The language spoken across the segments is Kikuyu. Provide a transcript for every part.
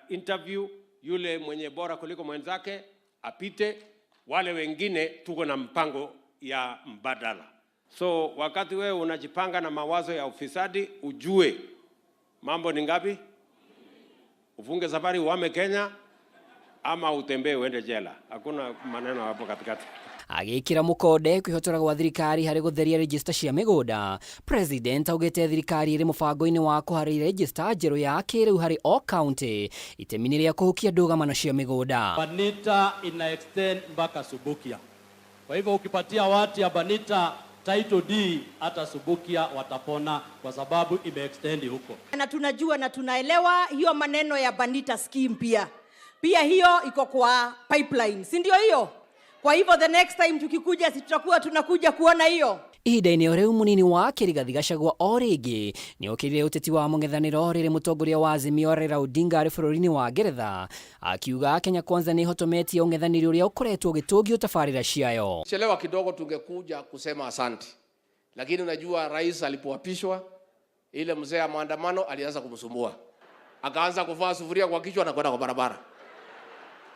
Interview yule mwenye bora kuliko mwenzake apite, wale wengine tuko na mpango ya mbadala. So wakati wewe unajipanga na mawazo ya ufisadi, ujue mambo ni ngapi, ufunge safari uhame Kenya ama utembee uende jela. Hakuna maneno hapo katikati. Agĩkĩra mũkonde kwĩhotora gwa thirikari harĩ gũtheria rejista cia mĩgũnda, President augĩte thirikari ĩrĩ mũbango-inĩ wa kũharĩria rejista njerũ ya kĩrĩu harĩ o kaunti itemi-inĩ rĩa kũhukia ndũgamano cia mĩgũnda. Banita ina extend mpaka Subukia. Kwa hivyo ukipatia watu ya Banita title deed, hata Subukia watapona kwa sababu ime extend huko. Na tunajua na tunaelewa hiyo maneno ya Banita scheme pia hiyo iko kwa pipeline, si ndio hiyo? Kwa hivyo the next time tukikuja, si tutakuwa tunakuja kuona hiyo. Ihinda-inĩ o rĩu, mũnini wake Rigathi Gachagua o rĩngĩ nĩ okĩrire ũteti wa mũng'ethanĩro rĩrĩ mũtongoria wa Azimio Raila Odinga arĩ bũrũri-inĩ wa Ngeretha, akiuga Kenya Kwanza nĩ ĩhotometie ũng'ethanĩri ũrĩa ũkoretwo ũgĩtũngio tabarĩra ciayo. Chelewa kidogo tungekuja kusema asante, lakini unajua rais alipoapishwa, ile mzee ya maandamano alianza kumsumbua, akaanza kuvaa sufuria kwa kichwa na kwenda kwa barabara,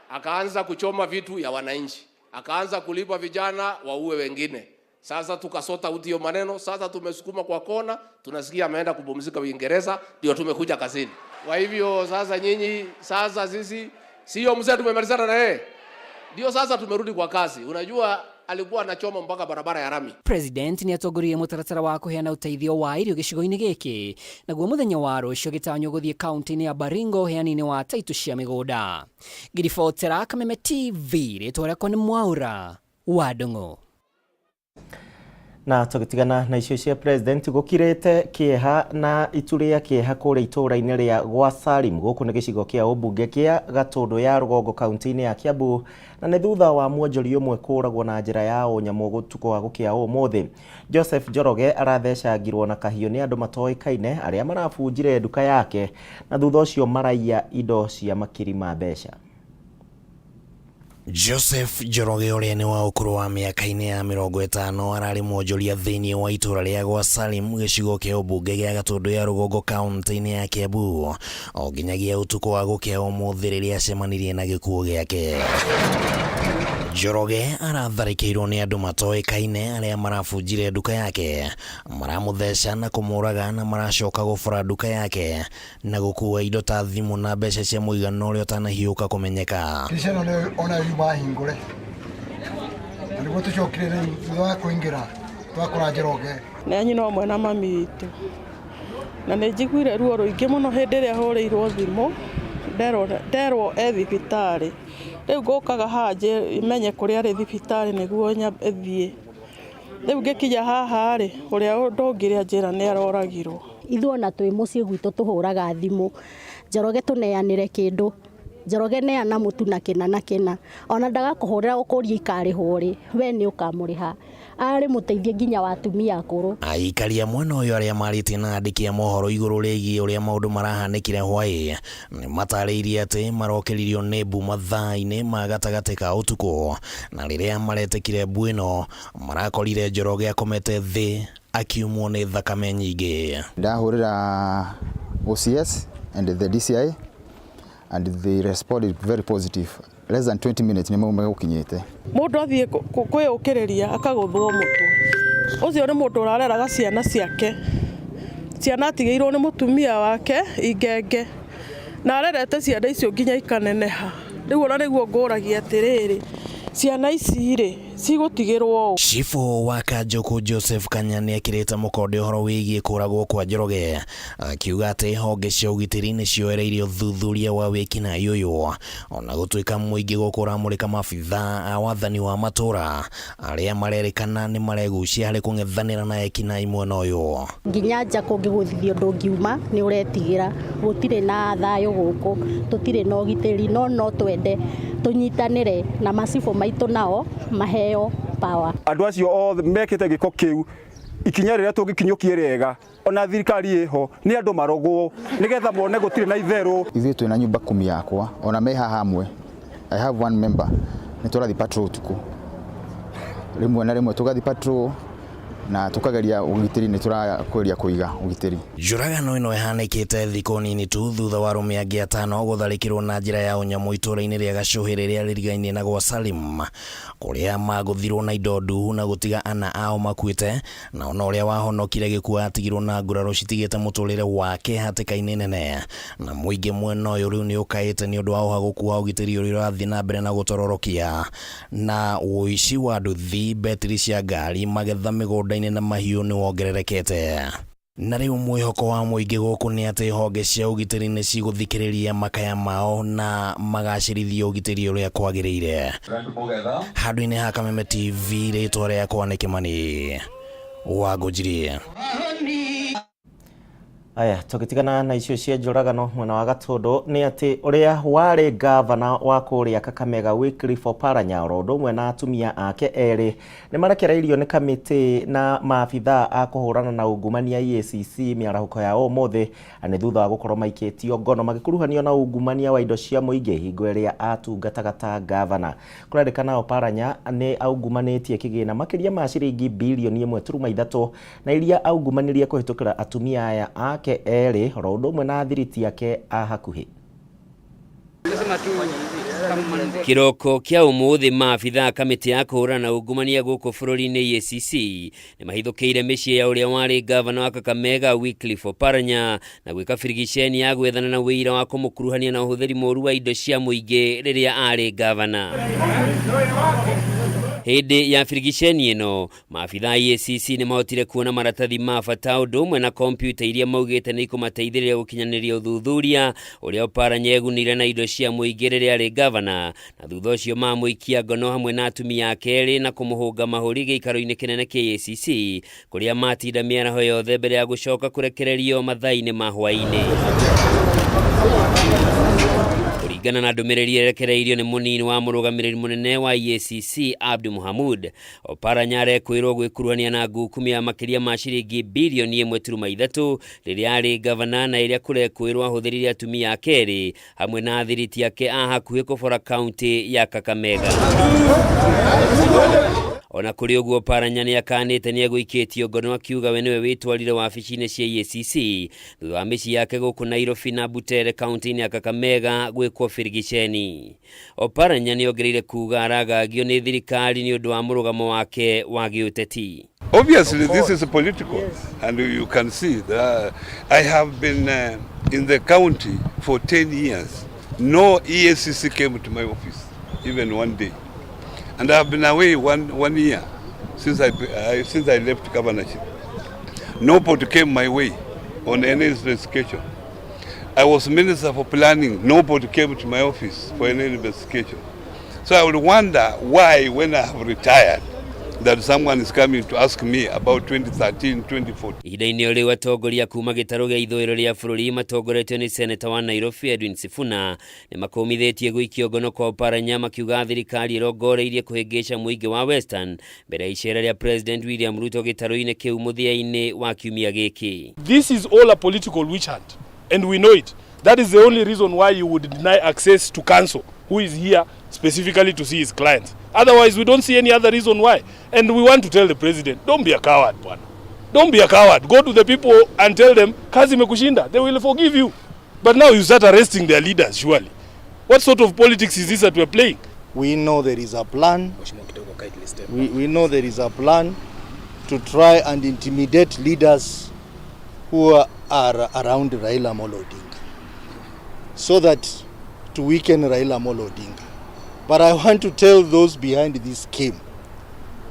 akaanza kuchoma vitu ya wananchi, akaanza kulipa vijana waue wengine. Sasa tukasota uti hiyo maneno, sasa tumesukuma kwa kona, tunasikia ameenda kupumzika Uingereza, ndio tumekuja kazini. Kwa hivyo sasa nyinyi, sasa sisi sio mzee, tumemalizana na yeye, ndio sasa tumerudi kwa kazi. Unajua alikuwa anachoma mpaka barabara ya rami. President nĩ atongoririe mũtaratara wa kũheana ũteithio wa irio gĩcigo-inĩ gĩkĩ, naguo mũthenya wa rũciũ gĩtanywo gũthiĩ kaunti-inĩ ya Baringo ũheani-inĩ wa taitũ cia mĩgũnda. Ngiribotera Kameme TV, rĩtwa rĩakwa nĩ Mwaura wa Ndung'u. Na tũgĩtigana na icio cia president, gũkirĩte kĩeha na itu rĩa kĩeha kũrĩa itũũra-inĩ rĩa gwa Salim. Gũkũ nĩ gĩcigo kĩa ũmbunge kĩa Gatũndũ ya rũgongo, kaunti-inĩ ya Kiambu, na nĩ thutha wa mwonjori ũmwe kũragwo na njĩra ya ũnyamũ ũtukũ wa gũkĩa ũmũthĩ. Joseph Njoroge arathecangirwo na kahiũ nĩ andũ matoĩkaine arĩa marabunjire nduka yake na thutha ũcio maraiya indo cia makiri ma mbeca. Joseph Njoroge, ũrĩa nĩ wa ũkũrũ wa mĩaka-inĩ ya 50, ararĩ mwonjoria thĩinĩ wa itũũra rĩa gwa Salim, gĩcigo kĩa ũmbunge gĩa Gatũndũ ya rũgongo, kaunti-inĩ ya Kiambu, o nginyagia ũtukũ wa gũkĩa ũmũthĩ rĩrĩa acemanirie na gĩkuũ gĩake. Njoroge aratharĩkĩirwo nĩ andũ matoĩkaine arĩa marabunjire nduka yake, maramũtheca na kũmũraga, na maracoka gũbora nduka yake na gũkua indo ta thimũ na mbeca cia mũigana ũrĩa ũtanahiũka kũmenyeka. Ndirica ĩno nĩ ona yuma hingũre, na nĩguo tũcokire rĩu thutha wa kũingĩra twakora Njoroge. Nĩ nyina ũmwe na mami witũ, na nĩ njiguire ruo rũingĩ mũno hĩndĩ ĩrĩa hũrĩirwo thimũ nderwo e thibitarĩ. Rĩu ngũkaga haha menye kũrĩa arĩ thibitarĩ nĩguo thiĩ. Rĩu ngĩkinya haha rĩ, ũrĩa ũndũ ũngĩ anjĩra nĩ aroragirwo. Ithuĩ ona twĩ mũciĩ gwitũ tũhũraga thimũ, "Njoroge, tũneanĩre kĩndũ, Njoroge, neana mũtu na kĩna na kĩna." Ona ndagakũhũrĩra gũkũria ikarĩhwo rĩ, we nĩ ũkamũrĩha. Arĩ mũteithie nginya wa atumia akũrũ. Aikari a mwena ũyũ arĩa marĩtie na andĩki a mohoro igũrũ rĩgiĩ ũrĩa maũndũ marahanĩkire hwaĩ nĩ matarĩirie atĩ marokĩririo nĩ mbu mathaa-inĩ ma gatagatĩ ka ũtukũ, na rĩrĩa maretĩkire mbu ĩno marakorire Njoroge akomete thĩ akiumwo nĩ thakame nyingĩ. Ndahũrĩra OCS and the DCI and they responded very positive. Less than 20 minutes nĩ megũkinyĩte. Mũndũ athiĩ kwĩyũkĩrĩria akagũthwo mũtwe. Ũcio nĩ mũndũ ũrareraga ciana ciake, ciana atigĩirwo nĩ mũtumia wake ingenge, na arerete ciana icio nginya ikaneneha. Rĩu ona nĩguo ngũragia atĩrĩrĩ, ciana ici rĩ, cigũtigĩrwo ũ? Cibũ wa Kanjũkũ Joseph Kanya nĩ ekĩrĩte mũkonde ũhoro wĩgiĩ kũragwo kwa Njoroge, akiuga atĩ honge cia ũgitĩri nĩ cioereirie ũthuthuria wa wĩkinaĩ ũyũ, ona gũtuĩka mũingĩ gũkũ ũramũrĩka maabithaa a wathani wa matũũra arĩa marerĩkana nĩ maregucia harĩ kũng'ethanĩra na ekinaĩ mwena ũyũ. Nginya nja kũngĩgũthithio ndũngiuma, nĩ ũretigĩra. Gũtirĩ na thayũ gũkũ, tũtirĩ na ũgitĩri, no twende tũnyitanĩre na macibũ maitũ nao maheo power. Andũ acio othe mekĩte gĩko kĩu, ikinya rĩrĩa tũngĩkinyũkie rĩega ona thirikari ĩho nĩ andũ marogwo nĩgetha mone gũtirĩ na itherũ. Ithuĩ twĩna nyumba kumi yakwa ona me haha hamwe. I have one member, nĩ tũrathiĩ patrol ũtukũ rĩmwe na rĩmwe, tũgathiĩ patrol. Na tukageria ũgitĩri, nĩ tũrageria kũiga ũgitĩri. Njũragano ĩno ĩhanĩkĩte thikũ nini tu thutha wa arũme angĩ atano gũtharĩkĩrwo na njĩra ya ũnyamũ itũũra-inĩ rĩa Gacũhĩ rĩrĩa rĩrigainie na gwa Salim, kũrĩa magũthirwo na indo nduhu na gũtiga ana ao makuĩte, na ona ũrĩa wahonokire gĩkuũ atigirwo na nguraro citigĩte mũtũrĩre wake hatĩka-inĩ nene. Na mũingĩ mwena ũyũ rĩu nĩ ũkaĩte nĩ ũndũ wa ũhagũku wa ũgitĩri ũrĩa ũrathiĩ na mbere na gũtororokia, na ũici wa nduthi, betiri cia ngari, magetha mĩgũnda-inĩ na mahiũ nĩ wongererekete. Na rĩu mwĩhoko wa mũingĩ gũkũ nĩ atĩ honge cia ũgitĩri nĩ cigũthikĩrĩria makaya mao na magacĩrithie ũgitĩri ũrĩa kwagĩrĩire. Handũ-inĩ ha Kameme TV, rĩtwa rĩakwa nĩ Kĩmani wa Ngũnjiri. Aya, tũgĩtigana na icio cia njũragano mwena wa Gatũndũ nĩ atĩ ũrĩa warĩ gavana wa kũrĩa Kakamega Wycliffe Oparanya oro ũndũ ũmwe na atumia ake erĩ nĩ marekereirio nĩ kamĩtĩ na maabithaa a kũhũrana na ungumania EACC mĩarahũko ya ũmũthĩ, na nĩ thutha wa gũkorwo maikĩtio ngono magĩkuruhanio na ungumania wa indo cia mũingĩ hingo ĩrĩa atungataga ta gavana. Kũrerĩkana Oparanya nĩ aungumanĩtie kĩgĩna makĩria ma ciringi birioni 1.3, na iria aungumanirie kũhĩtũkĩra atumia aya ake erĩ oro ũndũ ũmwe na athiriti ake a hakuhĩ. Kĩroko kĩa ũmũthĩ, maabithaa kamĩtĩ ya kũhũrana na ungumania gũkũ bũrũri-inĩ EACC nĩ mahithũkĩire mĩciĩ ya ũrĩa warĩ gavana wa Kakamega Wycliffe Oparanya na gwĩka birigiceni ya gwethana na ũira wa kũmũkuruhania na ũhũthĩri mũru wa indo cia mũingĩ rĩrĩa arĩ gavana. Hĩndĩ ya birigiceni ĩno, maabithaa EACC nĩ mahotire kuona maratathi ma bata ũndũ ũmwe na kompiuta iria maugĩte nĩ ikũmateithĩrĩria gũkinyanĩria ũthuthuria ũrĩa Oparanya egunire na indo cia mũingĩ rĩrĩa arĩ gavana, na thutha ũcio mamũikia ngono hamwe na atumia ake erĩ na kũmũhũnga mahũri gĩikaro-inĩ kĩnene kĩa EACC, kũrĩa matinda mĩaraho yothe mbere ya gũcoka kũrekererio mathaa-inĩ ma hwaĩ-inĩ. Kũringana na ndũmĩrĩri ĩrekereirio nĩ mũnini wa mũrũgamĩrĩri mũnene wa EACC Abdi Muhamud, Oparanya arekwĩrwo gwĩkuruhania na ngukumio ya makĩria ma ciringi birioni 1.3 rĩrĩa arĩ gavana, na ĩrĩa kũrekwĩrwo ahũthĩrire atumia ake erĩ hamwe na athiriti ake a hakuhĩ kũbora kaunti ya Kakamega. Ona kũrĩ ũguo, Oparanya nĩ akanĩte nĩ egũikĩtio ngono, akiuga we nĩwe wĩtwarire wabici-inĩ cia EACC thutha wa mĩciĩ yake gũkũ Nairobi na Butere kaunti-inĩ ya Kakamega gwĩkwo birigiceni. Oparanya nĩ ongereire kuga aragagio nĩ thirikari nĩ ũndũ wa mũrũgamo wake wa gĩũteti. Obviously, this is political, and you can see that I have been in the county for 10 years. No EACC came to my office, even one day. And I have been away one year since I left governorship. Nobody came my way on any investigation. I was minister for planning. Nobody came to my office for any investigation. So I would wonder why, when I have retired, that someone is coming to ask me about 2013, 2014. Ihinda-inĩ o rĩu, atongoria kuma gĩtarũ gĩa ithũĩro rĩa bũrũri matongoretio nĩ seneta wa Nairobi Edwin Sifuna nĩ makũmithĩtie gũikio ngono kwa Oparanya, makiuga thirikari ĩrongoreirie kũhĩngĩca mũingĩ wa Western mbere ya icera rĩa President William Ruto gĩtarũ-inĩ kĩu mũthia-inĩ wa kiumia gĩkĩ. This is all a political witch hunt, and we know it. That is the only reason why you would deny access to counsel who is here specifically to see his clients. Otherwise, we don't see any other reason why. And we want to tell the president, don't be a coward, bwana. Don't be a coward. Go to the people and tell them, kazi imekushinda. They will forgive you. But now you start arresting their leaders, surely. What sort of politics is this that we're playing? We know there is a plan. We know there is a plan to try and intimidate leaders who are around Raila Amolo Odinga, so that to weaken Raila Amolo Odinga. But I want to tell those behind this scheme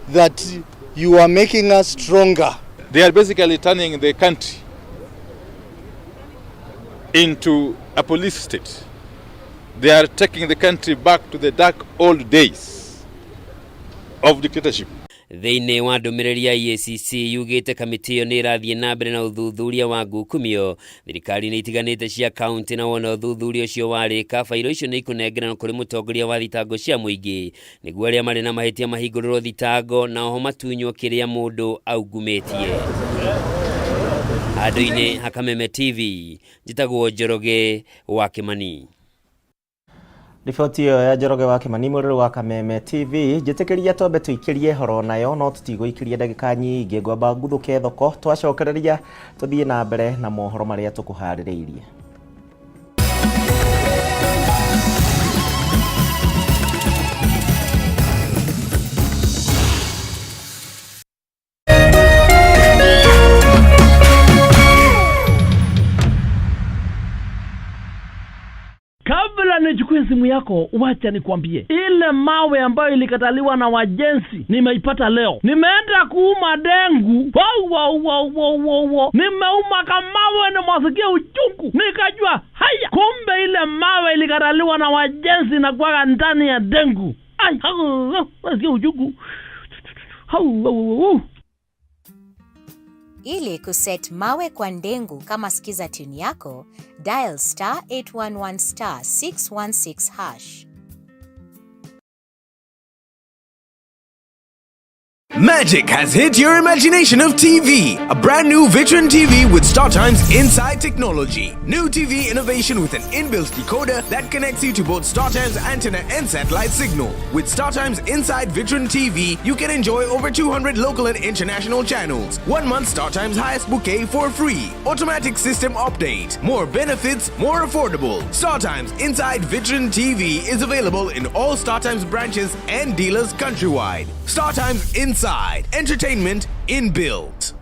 that you are making us stronger. They are basically turning the country into a police state. They are taking the country back to the dark old days of dictatorship. Thĩinĩ wa ndũmĩrĩri ya EACC yugĩte kamĩtĩ ĩyo nĩ ĩrathiĩ na mbere na ũthuthuria wa ngukumio thirikari-inĩ itiganĩte cia kaunti, na wona ũthuthuria ũcio warĩka, bairo icio nĩ ikũnengeranwo kũrĩ mũtongoria wa thitango cia mũingĩ nĩguo arĩa marĩ na mahĩtia mahingũrĩrwo thitango na oho matunywo kĩrĩa mũndũ aungumĩtie. Handũ-inĩ ha Kameme TV, njĩtagwo Njoroge wa Kĩmani. Riboti ĩyo ya Njoroge wa Kĩmani mũrĩrĩ wa Kameme TV njĩtĩkĩria twambe tũikĩrie horo nayo no tũtigũikĩria ndagĩka nyingĩ ngwamba nguthũke thoko twacokereria tũthiĩ na mbere na mohoro marĩa tũkũharĩrĩirie. Kabla nichukue simu yako, wacha nikwambie, ile mawe ambayo ilikataliwa na wajenzi nimeipata leo. Nimeenda kuuma dengu, wow, wow, wow, wow, wow, wow. Nimeuma kamawe, nimwasikia uchungu, nikajua haya, kumbe ile mawe ilikataliwa na wajenzi na kwaga ndani ya dengu. Ai, hau, hau, nasikia uchungu. Hau, hau, hau. Ili kuset mawe kwa ndengu kama skiza tune yako, dial star 811 star 616 hash. Magic has hit your imagination of TV. A brand new Vitron TV with StarTimes Inside technology. New TV innovation with an inbuilt decoder that connects you to both StarTimes antenna and satellite signal. With StarTimes Inside Vitron TV, you can enjoy over 200 local and international channels. 1 month StarTimes highest bouquet for free. Automatic system update. More benefits, more affordable. StarTimes Inside Vitron TV is available in all StarTimes branches and dealers countrywide. StarTimes Inside. Entertainment inbuilt.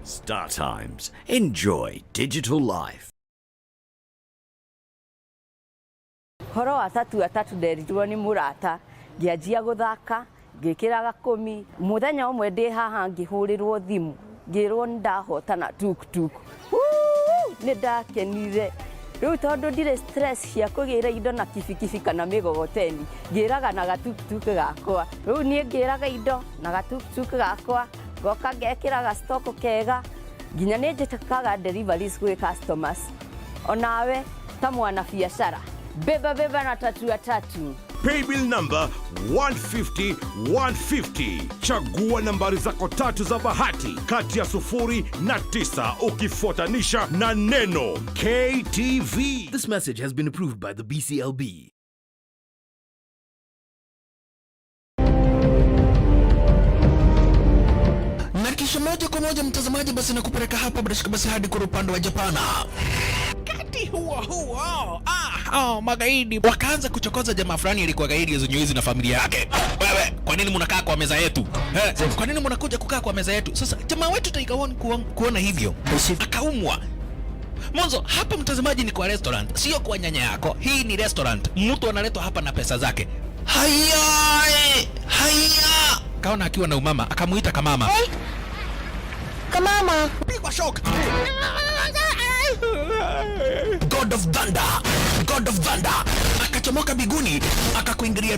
Star Times. Enjoy digital life. Horo wa tatu atatu nderirwo nĩ mũrata ngĩanjia gũthaka ngĩkĩra gakũmi mũthenya ũmwe ndĩ haha ngĩhũrĩrwo thimũ ngĩrwo nĩ ndahotana tuktuk. Nĩ ndakenire rĩu tondũ ndirĩ stress cia kũgĩra indo na kibikibi kana mĩgogoteni ngĩraga na gatuktuk gakwa rĩu niĩ ngĩraga indo na gatuktuk gakwa ngoka ngekĩra gastoko kega nginya nĩ njĩkaga deliveries gwĩ customers onawe ta mwana biacara beba beba na tatu atatu. Paybill number 150 150. Chagua nambari zako tatu za bahati kati ya 0 na 9 ukifuatanisha na neno KTV. This message has been approved by the BCLB. Na kisha moja kwa moja mtazamaji, basi nakupeleka hapa bila shaka basi hadi kwa upande wa Japana. Wakati huo huo, magaidi wakaanza kuchokoza jamaa fulani alikuwa gaidi ya na familia yake. Wewe, kwa nini mnakaa kwa meza yetu? Kwa nini mnakuja kukaa kwa meza yetu? Sasa jamaa wetu Tiger One kuona hivyo akaumwa. Mwanzo hapa mtazamaji ni kwa restaurant, sio kwa nyanya yako. Hii ni restaurant, mtu analetwa hapa na pesa zake. Haya, haya. Kaona akiwa na umama, akamuita kamama. Hey. Kamama. Pigwa shock. God of Thunder, God of Thunder akachomoka biguni akakuingilia.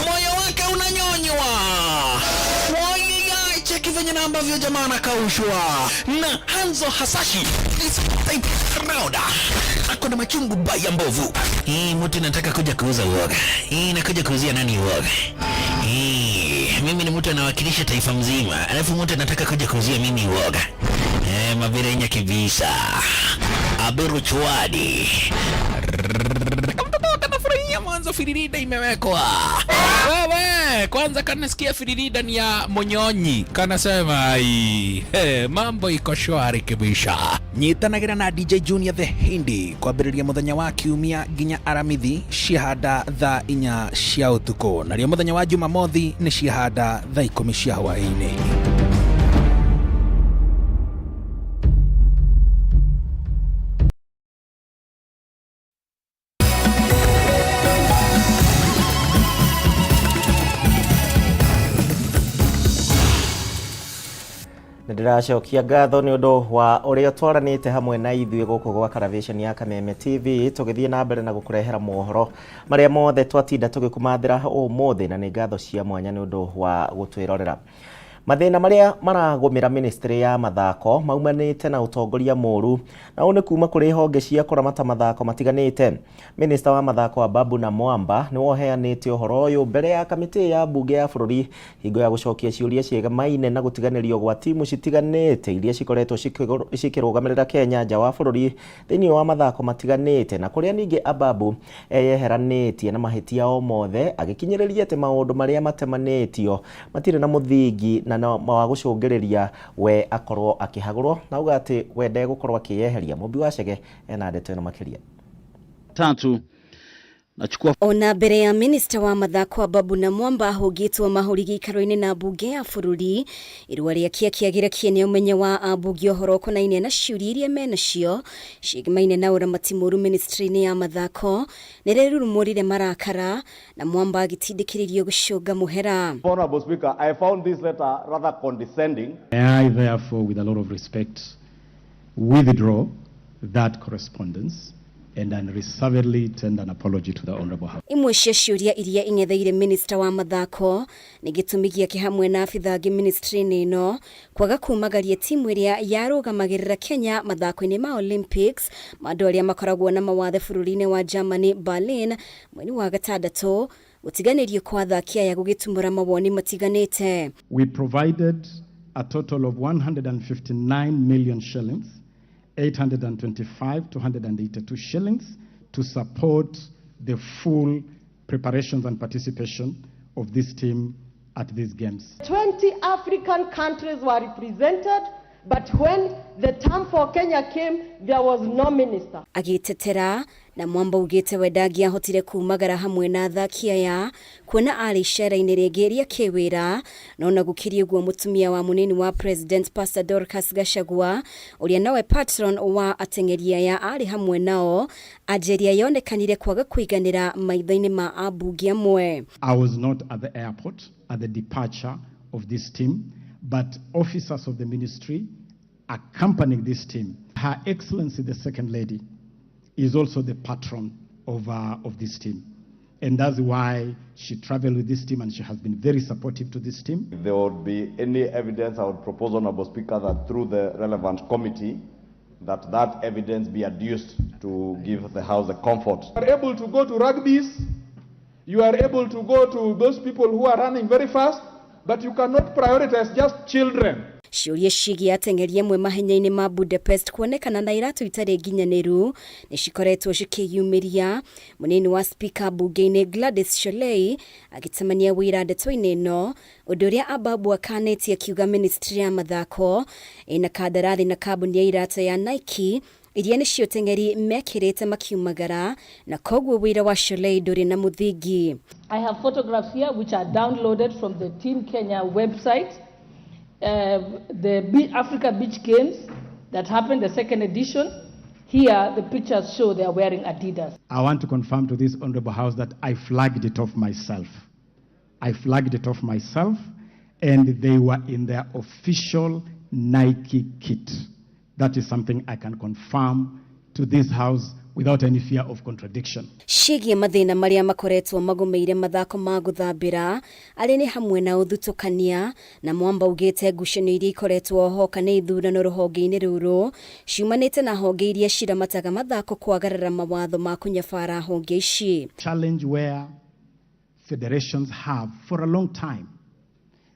Moyo wake unanyonywa. Wai, cheki venye na ambavyo jamaa anakaushwa na Hanzo Hasashi is type round. Ako na machungu baya mbovu. Hii mtu nataka kuja kuuza uoga. Hii nakuja kuuzia nani uoga? Hii mimi ni mtu anawakilisha taifa mzima, alafu mtu anataka kuja kuuzia mimi uoga. Mabirenya kibisa. Aberu chwadi. Kamtoto kanafurahia mwanzo firirida imewekwa. Wewe, kwanza kanasikia firirida ni ya monyonyi. Kanasema ai, hey, mambo iko shwari kibisha. Nyitanagira na DJ Junior the Hindi kwambĩrĩria mũthenya wa kiumia nginya aramithi ciahanda thaa 4 cia ũtukũ, narĩo mũthenya wa Jumamothi nĩ ciahanda thaa 10 cia hwaĩ-inĩ. Nĩndĩracokia ngatho nĩ ũndũ wa ũrĩa twaranĩte hamwe na ithuĩ gũkũ gwa Caravation ya Kameme TV tũgĩthiĩ na mbere na gũkũrehera mohoro marĩa mothe twatinda tũgĩkũmathĩra ũmũthĩ, na nĩ ngatho cia mwanya nĩ ũndũ wa gũtwĩrorera. Mathĩna marĩa maragũmĩra ministry ya mathako maumanĩte na ũtongoria mũru na ũũ nĩ kuma kũrĩ honge cia kũramata mathako matiganĩte. Minista wa mathako Ababu Namwamba nĩwe ũheanĩte ũhoro ũyũ mbere ya kamĩtĩ ya mbunge ya bũrũri hingo ya gũcokia ciũria ciegemaine na gũtiganĩrio gwa timu citiganĩte iria cikoretwo cikĩrũgamĩrĩra Kenya nja wa bũrũri thĩinĩ wa mathako matiganĩte na kũrĩa ningĩ Ababu eyeheranĩtie na mahĩtia o mothe agĩkinyĩrĩria atĩ maũndũ marĩa matemanĩtio matirĩ na mũthingi na wa gũcũngĩrĩria we akorwo akĩhagũrwo na auga atĩ we ndegũkorwo akĩyeheria. Mũmbi wa Chege ena ndeto ĩno makĩria. Tatu nachukua Ona mbere ya minista wa mathako Ababu Namwamba ahũngĩtwo mahũri gĩikaro-inĩ na mbunge ya bũrũri, irũa rĩa kĩa kĩagĩra kĩene ũmenyo wa ambunge ũhoro ũkonainie na ciũria iria menacio ciĩgemaine na ũramati mũru ministry-inĩ ya mathako nĩrĩrurumũrire marakara na Mwamba agĩtindĩkĩrĩrio gũcũnga mũhera. Honorable Speaker, I found this letter rather condescending. May I therefore, with a lot of respect, withdraw that correspondence and unreservedly tender an apology to the Honorable House. Imwe cia ciũria iria ing'etheire minista wa mathako nĩ gĩtũmi gĩake hamwe na abithaa angĩ ministry-inĩ ĩno kwaga kumagaria timu ĩrĩa yarũgamagĩrĩra Kenya mathako-inĩ ma Olympics ma andũ arĩa makoragwo na mawathe bũrũri-inĩ wa Germany Berlin mweri wa gatandatũ gũtiganĩrio kwa athaki aya gũgĩtumũra mawoni matiganĩte. We provided a total of 159 million shillings, 825 282 shillings to support the full preparations and participation of this team at these games. 20 African countries were represented, but when the term for Kenya came, there was no minister. Agĩtetera na Mwamba ugĩte we ndangĩahotire kumagara hamwe na athaki aya kuona arĩ icera-inĩ rĩngĩ rĩa kĩwĩra no na gũkĩrĩ ũguo mũtumia wa mũnini wa President Pastor Dorcas Gachagua ũrĩa nowe patron wa ateng'eri aya arĩ hamwe nao anjeria yonekanire kwaga kũiganĩra maitho-inĩ ma ambunge amwe. I was not at the airport at the departure of this team, but officers of the ministry accompanying this team. Her Excellency the Second Lady is also the patron of this team. And that's why she traveled with this team, and she has been very supportive to this team. If there would be any evidence, I would propose, Honorable Speaker, that through the relevant committee, that evidence be adduced to give the House the comfort. You are able to go to rugbies, you are able to go to those people who are running very fast, but you cannot prioritize just children. Ciũria ciĩgiĩ ateng'eri amwe mahenya-inĩ ma Budapest kuonekana na iratũ itarĩ nginyanĩru nĩ cikoretwo cikĩyumĩria. Mũnini wa spika mbunge-inĩ Gladys Shollei agĩtemania wĩra ndeto-inĩ ĩno ũndũ ũrĩa Ababu akanĩtie akiuga ministry ya mathako ĩna kandarathi na kambuni ya iratũ ya Nike iria nĩcio teng'eri mekĩrĩte makiumagara na koguo wĩra wa Shollei ndũrĩ na mũthingi. I have photographs here which are downloaded from the Team Kenya website. The Africa Beach Games that happened, the second edition. Here, the pictures show they are wearing Adidas. I want to confirm to this Honorable House that I flagged it off myself. I flagged it off myself, and they were in their official Nike kit. That is something I can confirm to this House without any fear of contradiction. Ciĩgiĩ mathĩna marĩa makoretwo magũmĩire mathako ma gũthambĩra arĩ nĩ hamwe na ũthutũkania na Mwamba ugĩte ngucanio iria ikoretwo ho kana ithurano rũhonge-inĩ rũrũ ciumanĩte na honge iria ciramataga mathako kwagarara mawatho ma kũnyabara honge ici. Challenge where federations have for a long time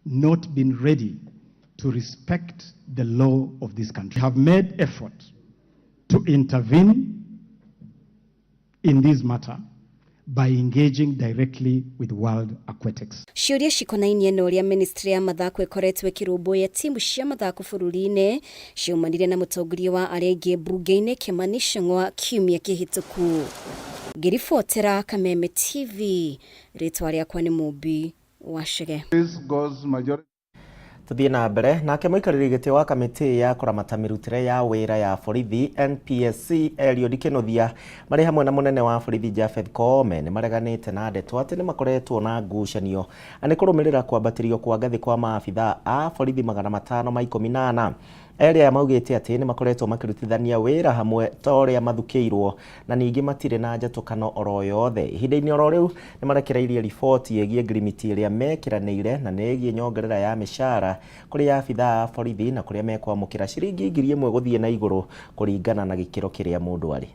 not been ready to respect the law of this country. Have made effort to intervene in this matter by engaging directly with World Aquatics. Ciũria cikonainie na ũrĩa ministry ya mathako ĩkoretwo ĩkĩrũmbũiya timu cia mathako bũrũri-inĩ ciaumanire na mũtongoria wa arĩa aingĩ mbunge-inĩ Kimani Ichung'wa kiumia kĩhĩtũku. Ngĩribotera Kameme TV, rĩtwa rĩakwa nĩ Mũmbi wa Chege. This goes majority. Tuthiĩ na mbere nake mũikarĩri gĩtĩ wa kamĩtĩ ya kũramata mĩrutĩre ya wĩra ya borithi NPSC Eliud Kinuthia marĩ hamwe na mũnene wa borithi Japheth Koome nĩ mareganĩte na ndeto atĩ nĩ makoretwo na ngucanio na nĩ kũrũmĩrĩra kwambatĩrio kwa ngathĩ kwa maabithaa a borithi 514. Erĩ aya maugĩte atĩ nĩ makoretwo makĩrutithania wĩra hamwe ta ũrĩa mathukĩirwo na ningĩ matirĩ na njatũkano oro yothe. Ihinda-inĩ oro rĩu nĩ marekereirie riboti ĩgiĩ ngirimiti ĩrĩa mekĩranĩire na nĩ ĩgiĩ nyongerera ya mĩcara kũrĩ abithaa a borithi na kũrĩa mekwamũkĩra ciringi 1000 gũthiĩ na igũrũ kũringana na gĩkĩro kĩrĩa mũndũ arĩ.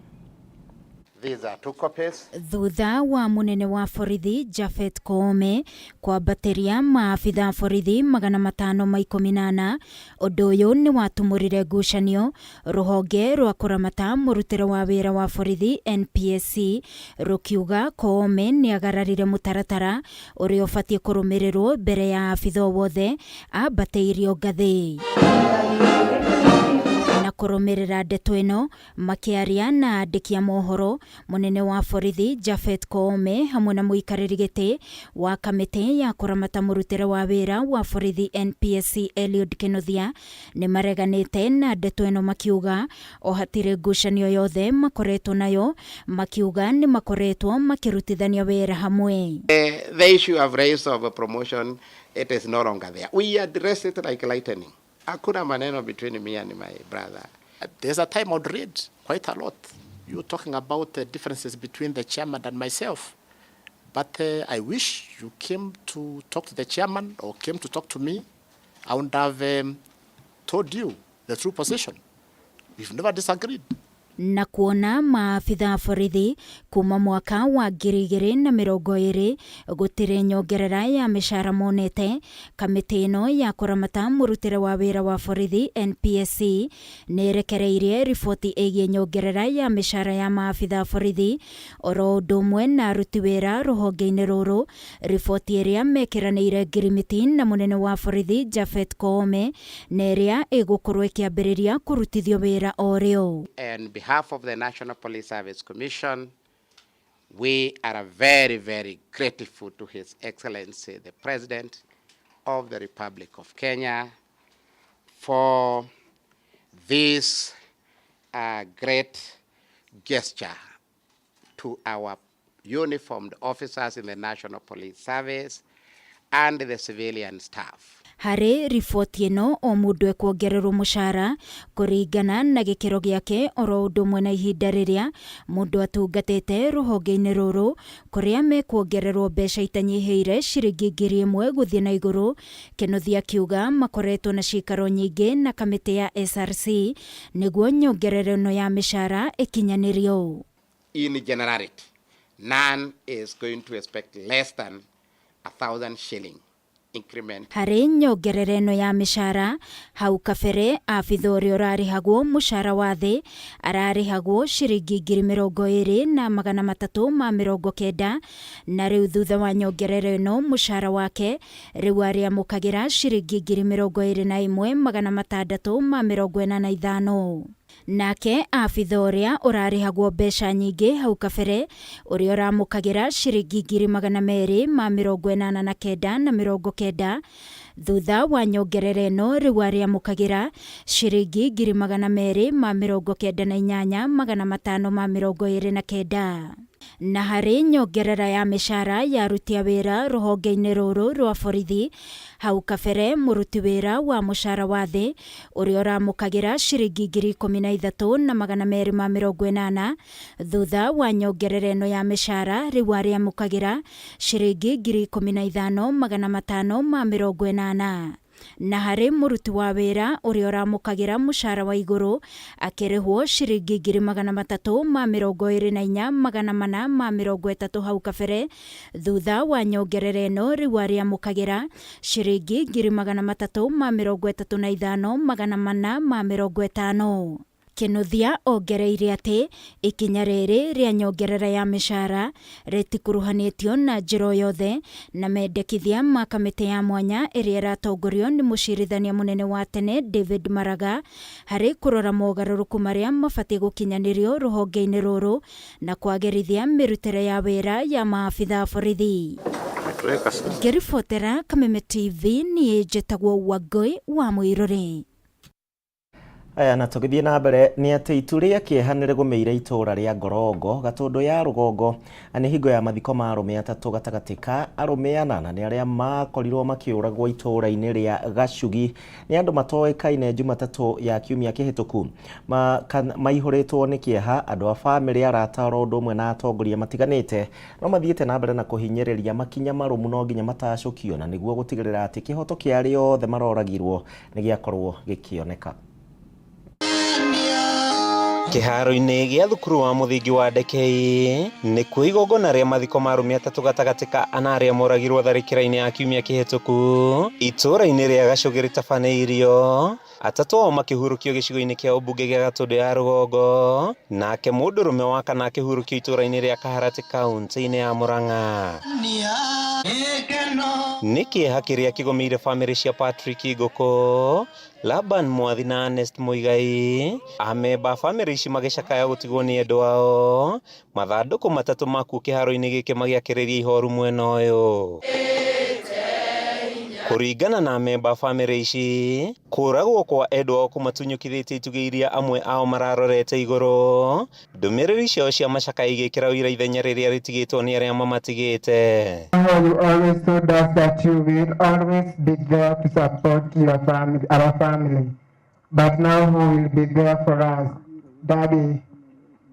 These are two copies. Thutha wa mũnene wa borithi Japhet Koome kwambatĩria maabitha borithi 514, ũndũ ũyũ nĩ watumũrire ngucanio rũhonge rwa kũramata mũrutĩre wa wĩra wa borithi NPSC rũkiuga Koome nĩ agararire mũtaratara ũrĩa ũbatiĩ kũrũmĩrĩrwo mbere ya abitha o wothe ambatĩirio ngathĩ. Na kũrũmĩrĩra ndeto ĩno, Makĩaria na andĩki a mohoro, mũnene wa borithi Japhet Koome hamwe na mũikarĩri gĩtĩ wa kamĩtĩ ya kũramata mũrutĩre wa wĩra wa borithi NPSC Eliud Kinuthia nĩ mareganĩte na ndeto ĩno makiuga o hatirĩ ngucanio yothe makoretwo nayo, makiuga nĩ makoretwo makĩrutithania wĩra hamwe. The issue I've raised of promotion, it is no longer there. We address it like lightning. Hakuna maneno between me and my brother. There's a time I would read quite a lot. You talking about the differences between the chairman and myself. But I wish you came to talk to the chairman or came to talk to me. I would have told you the true position. We've never disagreed. Na kuona maabitha a borithi kuma mwaka wa 2020 gũtirĩ nyongerera ya mĩcara monete, kamĩtĩ ĩno ya kũramata mũrutĩre wa wĩra wa borithi NPSC nĩ ĩrekereirie riboti ĩgiĩ nyongerera ya mĩcara ya maabitha a borithi oro ũndũ ũmwe na aruti wĩra rũhonge-inĩ rũrũ, riboti ĩrĩa mekĩranĩire ngirimiti na mũnene wa borithi Japhet Koome na ĩrĩa ĩgũkorwo ĩkĩambĩrĩria kũrutithio wĩra o rĩo. On behalf of the National Police Service Commission, we are very, very grateful to His Excellency the President of the Republic of Kenya for this great gesture to our uniformed officers in the National Police Service and the civilian staff. Harĩ riboti ĩno o mũndũ ekuongererwo mũcara kũringana na gĩkĩro gĩake oro ũndũ ũmwe na ihinda rĩrĩa mũndũ atungatĩte rũhonge-inĩ rũrũ kũrĩa mekuongererwo mbeca itanyihĩire ciringi 1000 gũthiĩ na igũrũ. Kĩnuthia akiuga makoretwo na cikaro nyingĩ na kamĩtĩ ya SRC nĩguo nyongerera ĩno ya mĩcara ĩkinyanĩrio. In generality, none is going to expect less than 1,000 shilling increment. Harĩ nyongerera ĩno ya mĩcara, hau kabere abitha ũrĩa ũrarĩhagwo mũcara wa thĩ ararĩhagwo ciringi 20,390, na rĩu thutha wa nyongerera ĩno mũcara wake rĩu arĩamũkagĩra ciringi 21,685. Nake abitha ũrĩa ũrarĩhagwo mbeca nyingĩ hau kabere ũrĩa ũramũkagĩra ciringi 289,90 thutha wa nyongerera ĩno rĩu arĩamũkagĩra ciringi 298,529. Na harĩ nyongerera ya mĩcara ya aruti a wĩra rũhonge-inĩ rũrũ rwa borithi hau kabere mũruti wĩra wa mũcara wa thĩ ũrĩa ũramũkagĩra ciringi 13,280 thutha wa nyongerera ĩno ya mĩcara rĩu arĩamũkagĩra ciringi 15,580. Na harĩ mũruti wa wĩra ũrĩa ũramũkagĩra mũcara wa igũrũ akĩrĩhwo ciringi 324,430 hau kabere thutha wa nyongerera ĩno rĩu arĩamũkagĩra ciringi 335,450. Kĩnuthia ongereire atĩ ikinya rĩrĩ rĩa nyongerera ya mĩcara rĩtikuruhanĩtio na njĩra o yothe na mendekithia ma kamĩtĩ ya mwanya ĩrĩa ĩratongorio nĩ mũcirithania mũnene wa tene David Maraga harĩ kũrora mogarũrũku marĩa mabatiĩ gũkinyanĩrio rũhonge-inĩ rũrũ na kwagĩrithia mĩrutĩre ya wĩra ya maabitha a borithi. Ngĩribotera Kameme TV niĩ njĩtagwo Wangũi wa Mũirũrĩ. Aya, na tũgĩthiĩ na mbere nĩ atĩ itu rĩa kĩeha nĩ rĩgũmĩire itũũra rĩa Ngorongo Gatũndũ ya rũgongo nĩ hingo ya mathiko ma arũme atatũ gatagatĩ ka arũme anana nĩ arĩa makorirwo makĩũragwo itũũra-inĩ rĩa Gacugi nĩ andũ matoĩkaine Jumatatũ ya kiumia kĩhĩtũku. Maihũrĩtwo nĩ kĩeha andũ a bamĩrĩ, arata oro ũndũ ũmwe na atongoria matiganĩte no mathiĩte na mbere na kũhinyĩrĩria makinya marũmu no nginya matacũkio na nĩguo gũtigĩrĩra atĩ kĩhoto kĩa arĩa othe maroragirwo nĩ gĩakorwo gĩkĩoneka. Kĩharo-inĩ gĩa thukuru wa mũthingi wa Ndekei nĩkuo igongona rĩa mathiko ma arũme atatũ gatagatĩ ka ana arĩa moragirwo tharĩkĩra-inĩ ya kiumia kĩhĩtũku itũũra-inĩ rĩa Gacũgĩ rĩtabanĩirio, atatũ ao makĩhurũkio gĩcigo-inĩ kĩa ũmbunge gĩa Gatũndũ ya rũgongo, nake mũndũrũme wa kana akĩhurũkio itũũra-inĩ rĩa Kaharatĩ kaunti-inĩ ya Murang'a. Nĩ kĩeha kĩrĩa kĩgũmĩire bamĩrĩ cia Patrick Ngũkũ, Laban Mwathi na Ernest Muigai, amemba a bamĩrĩ ici magĩcakaya gũtigwo nĩ endwa ao, mathandũkũ matatũ makuo kĩharo-inĩ gĩkĩ magĩakĩrĩria ihoru mwena ũyũ. Kũringana na amemba a bamĩrĩ ici, kũragwo kwa endwa ao kũmatunyũkithĩtie itugĩ iria amwe ao mararorete igũrũ, ndũmĩrĩri ciao cia macakaya igĩkĩra ũira ithenya rĩrĩa rĩtigĩtwo nĩ arĩa mamatigĩte. How you always told us that you will always be there to support your family, our family. But now who will be there for us? Daddy,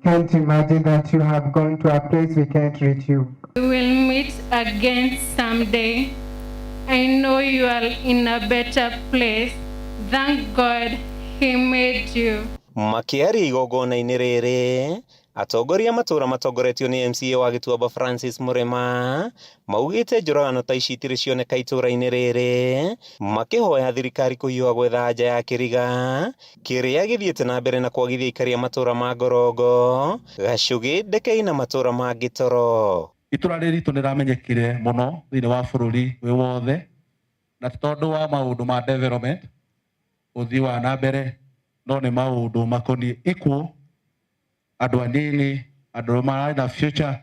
can't imagine that you have gone to a place we can't reach you. We will meet again someday. I know you are in a better place. Thank God he made you. Makĩaria igongona-inĩ rĩrĩ, atongoria a matũũra matongoretio nĩ MCA wa Gĩtuamba Francis Mũrĩma maugĩte njũragano ta ici itirĩ cioneka itũũra-inĩ rĩrĩ, makĩhoya thirikari kũhiũha gwetha anja ya kĩriga kĩrĩa gĩthiĩte na mbere na kwagithia aikari a matũũra ma Ngorongo, Gacũgĩ, Ndekei na matũũra mangĩ toro. Itũra rĩrĩ ritũ nĩramenyekire mũno thĩinĩ wa bũrũri wĩ wothe, na ti tondũ wa maũndũ ma development ũthii wa na mbere, no nĩ maũndũ makoniĩ ikuũ, andũ anini, andũ mararĩ na future,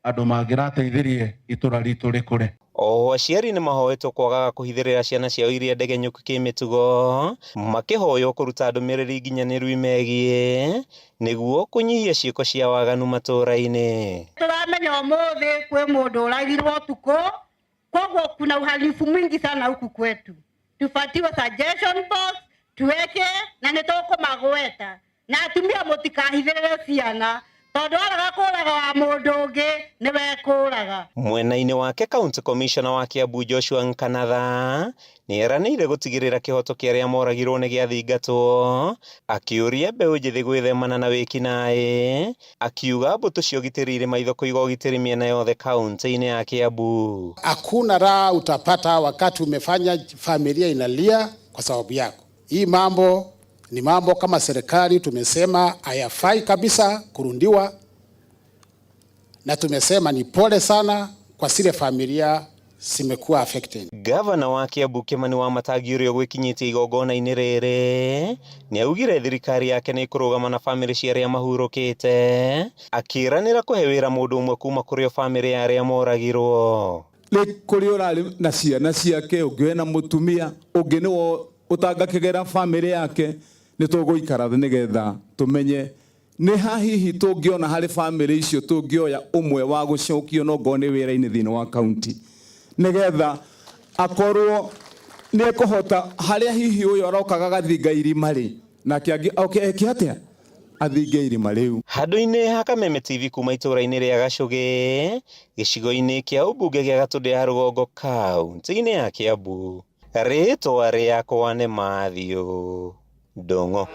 andũ mangĩrateithirie itũra ritũ rĩkũre. Oho aciari nĩ mahoetwo kwagaga kũhithĩrĩra ciana ciao iria ndegenyũku kĩmĩtugo, makĩhoywo kũruta ndũmĩrĩri nginyanĩru imegiĩ nĩguo kũnyihia ciĩko cia waganu matũũra-inĩ. Tũramenya ũmũthĩ kwĩ mũndũ ũragirwo ũtukũ, koguo kuna uhalifu mwingi sana huku kwetu. Tubatiwe suggestion box tuweke na nĩ tũkũmagweta, na atumia mũtikahithĩrĩre ciana tondũ waraga kũraga wa mũndũ ũngĩ nĩwe kũraga. Mwena-inĩ wake County Commissioner wa Kiambu Joshua Nkanatha nĩ eranĩire gũtigĩrĩra kĩhoto kĩa arĩa moragirwo nĩ gĩathingatwo, akĩũria mbeũ njĩthĩ gwĩthemana na wĩkinaĩ, akiuga mbũtũ cia ũgitĩri irĩ maitho kũiga ũgitĩri mĩena yothe kaunti-inĩ ya Kiambu. Hakuna raha utapata wakati umefanya familia inalia kwa sababu yako. Hii mambo ni mambo kama serikali tumesema hayafai kabisa kurundiwa, na tumesema ni pole sana kwa zile familia zimekuwa affected. Gavana wa Kiambu Kimani Wamatangi ũrĩa ũgwĩkinyĩtie igongona-inĩ rĩrĩ nĩaugire thirikari yake nĩ ĩkũrũgama na bamĩrĩ cia arĩa mahurũkĩte, akĩĩranĩra kũhe wĩra mũndũ ũmwe kuma kũrĩ o bamĩrĩ ya arĩa moragirwo. Nĩ kũrĩ ũrarĩ na ciana ciake, ũngĩ wĩna mũtumia, ũngĩ nĩwe ũtangakĩgera bamĩrĩ yake. Nĩ tũgũikara thĩ nĩgetha tũmenye nĩ ha hihi tũngĩona harĩ bamĩrĩ icio tũngĩoya ũmwe wa gũcokio no ngorwo nĩ wĩra-inĩ thĩinĩ wa kaunti, nĩgetha akorwo nĩ ekũhota harĩa hihi ũyũ arokaga agathinga irima rĩ, nake angĩ oke eke atĩa athinge irima rĩu. Handũ-inĩ ha Kameme TV kuma itũũra-inĩ rĩa Gacũgĩ, gĩcigo-inĩ kĩa ũmbunge gĩa Gatũndũ ya rũgongo kaunti-inĩ ya Kiambu, rĩtwa rĩakwa nĩ Matthew Ndung'u.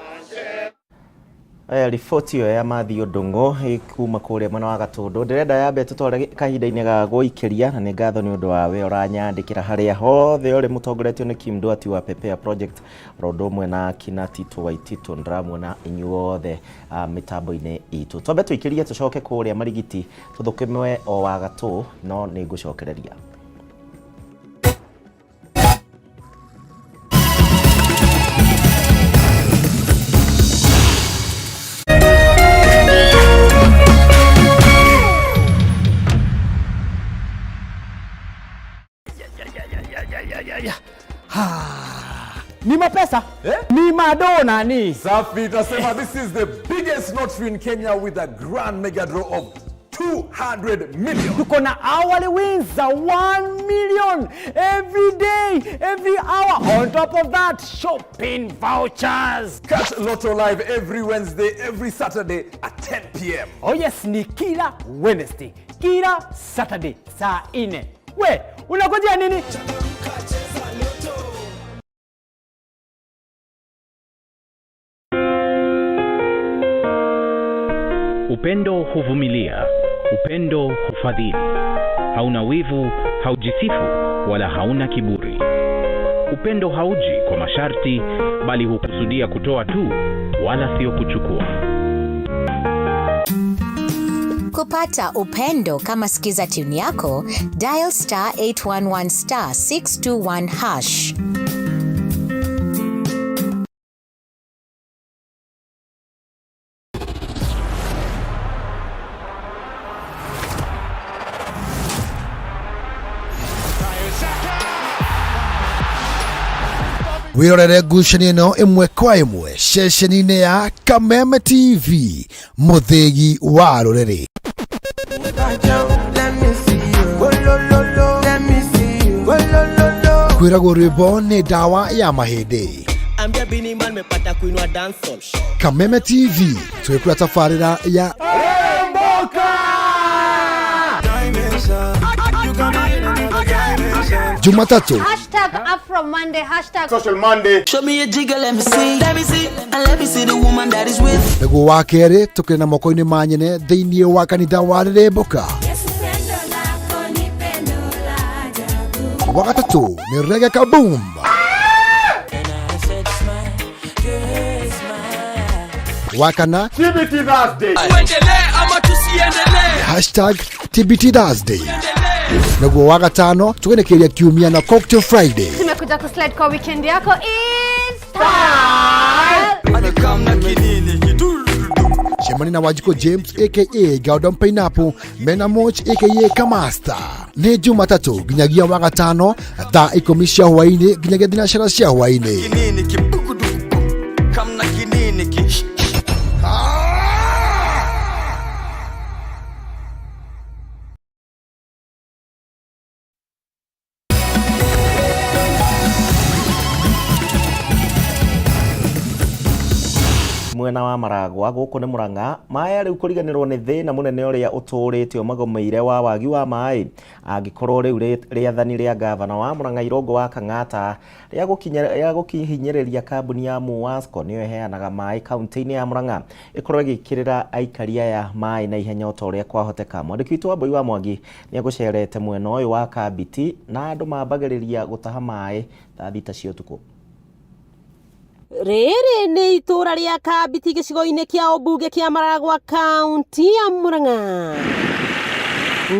Aya, riboti ĩyo ya Matthew Ndung'u kuma kũrĩa mwena wa Gatũndũ ndĩrenda yambe tũtware kahinda-inĩ ga gũikĩria, na nĩ ngatho nĩ ũndũ wa we ũranyandĩkĩra harĩa hothe ũrĩ mũtongoretio nĩ Kim Duati wa Pepea Project oro ũndũ ũmwe na kina Tito Waitito, ndĩramuona inyuothe mĩtambo-inĩ itũ. Twambe tũikĩrie tũcoke kũrĩa Marigiti tũthũkũme o wa gatũ, no nĩ ngũcokereria. Ni mapesa eh? Ni Ado nani? Safi, tunasema this is the biggest lottery in Kenya with a grand mega draw of 200 million. Tuko na hourly wins za 1 million every day, every hour. On top of that, shopping vouchers. Catch Lotto Live every Wednesday, every Saturday at 10 p.m. Oh yes, ni kila Wednesday, kila Saturday saa 4. We, unangojea nini? Upendo huvumilia, upendo hufadhili, hauna wivu, haujisifu wala hauna kiburi. Upendo hauji kwa masharti, bali hukusudia kutoa tu, wala sio kuchukua. Kupata upendo kama skiza tune yako, dial star 811 star 621 hash. Wĩrorere ngucanio ĩno ĩmwe kwa ĩmwe ceceni-inĩ ya Kameme TV, mũthĩgi wa rũrĩrĩ. Kwĩragwo rwĩmbo nĩ ndawa ya mahĩndĩ. Ambia Bini Man mepata kuinua dancehall. Kameme TV twĩkũra tabarĩra ya Jumatatu Hashtag Afro Monday, hashtag Social Monday. Show me a jigger, let me see. Let me see. And let me see the woman that is with. Nĩguo wa kerĩ tũkĩrĩ na moko-inĩ ma nyene thĩinĩ wa kanitha wa Rĩrĩmbũka. Wa gatatũ nĩ Reggae Kaboom. Wa kana TBT Thursday. Tuendelee ama tusiendelee? Hashtag TBT Thursday. Naguo wa gatano tũgenekeria kiumia na Cocktail Friday. Tumekuja kuslide kwa weekend yako is style. Cemania na Wanjikũ James aka Gordon Pineapple mena Moch aka Kamasta nĩ Jumatatũ nginyagia wa gatano thaa 10 cia hwaĩ-inĩ nginyagia thinacara cia hwaĩ-inĩ. Kinini kibukuduku. Kamna kinini ki. Mwena wa Maragwa gũkũ nĩ Murang'a maĩ rĩu kũriganĩrwo nĩ thĩna mũnene ũrĩa ũtũrĩte ũmagomeire wa wagi wa maĩ angĩkorwo rĩu rĩathani rĩa gavana wa Murang'a Irũngũ wa Kang'ata rĩa gũkihinyĩrĩria kambuni ya Muwasco nĩyo ĩheanaga maĩ kaunti-inĩ ya Murang'a ĩkorwo ĩgĩkĩrĩra aikari aya maĩ na ihenya o ta ũrĩa kwahoteka. Mwandĩki witũ Wambui wa Mwangi nĩegũcerete mwena ũyũ wa Kambiti na andũ mambagĩrĩria gũtaha maĩ thaa 6 cia ũtukũ. Rĩrĩ nĩ itũra rĩa Kambiti gĩcigo-inĩ kĩa ũmbunge kĩa Maragwa kaunti ya Murang'a.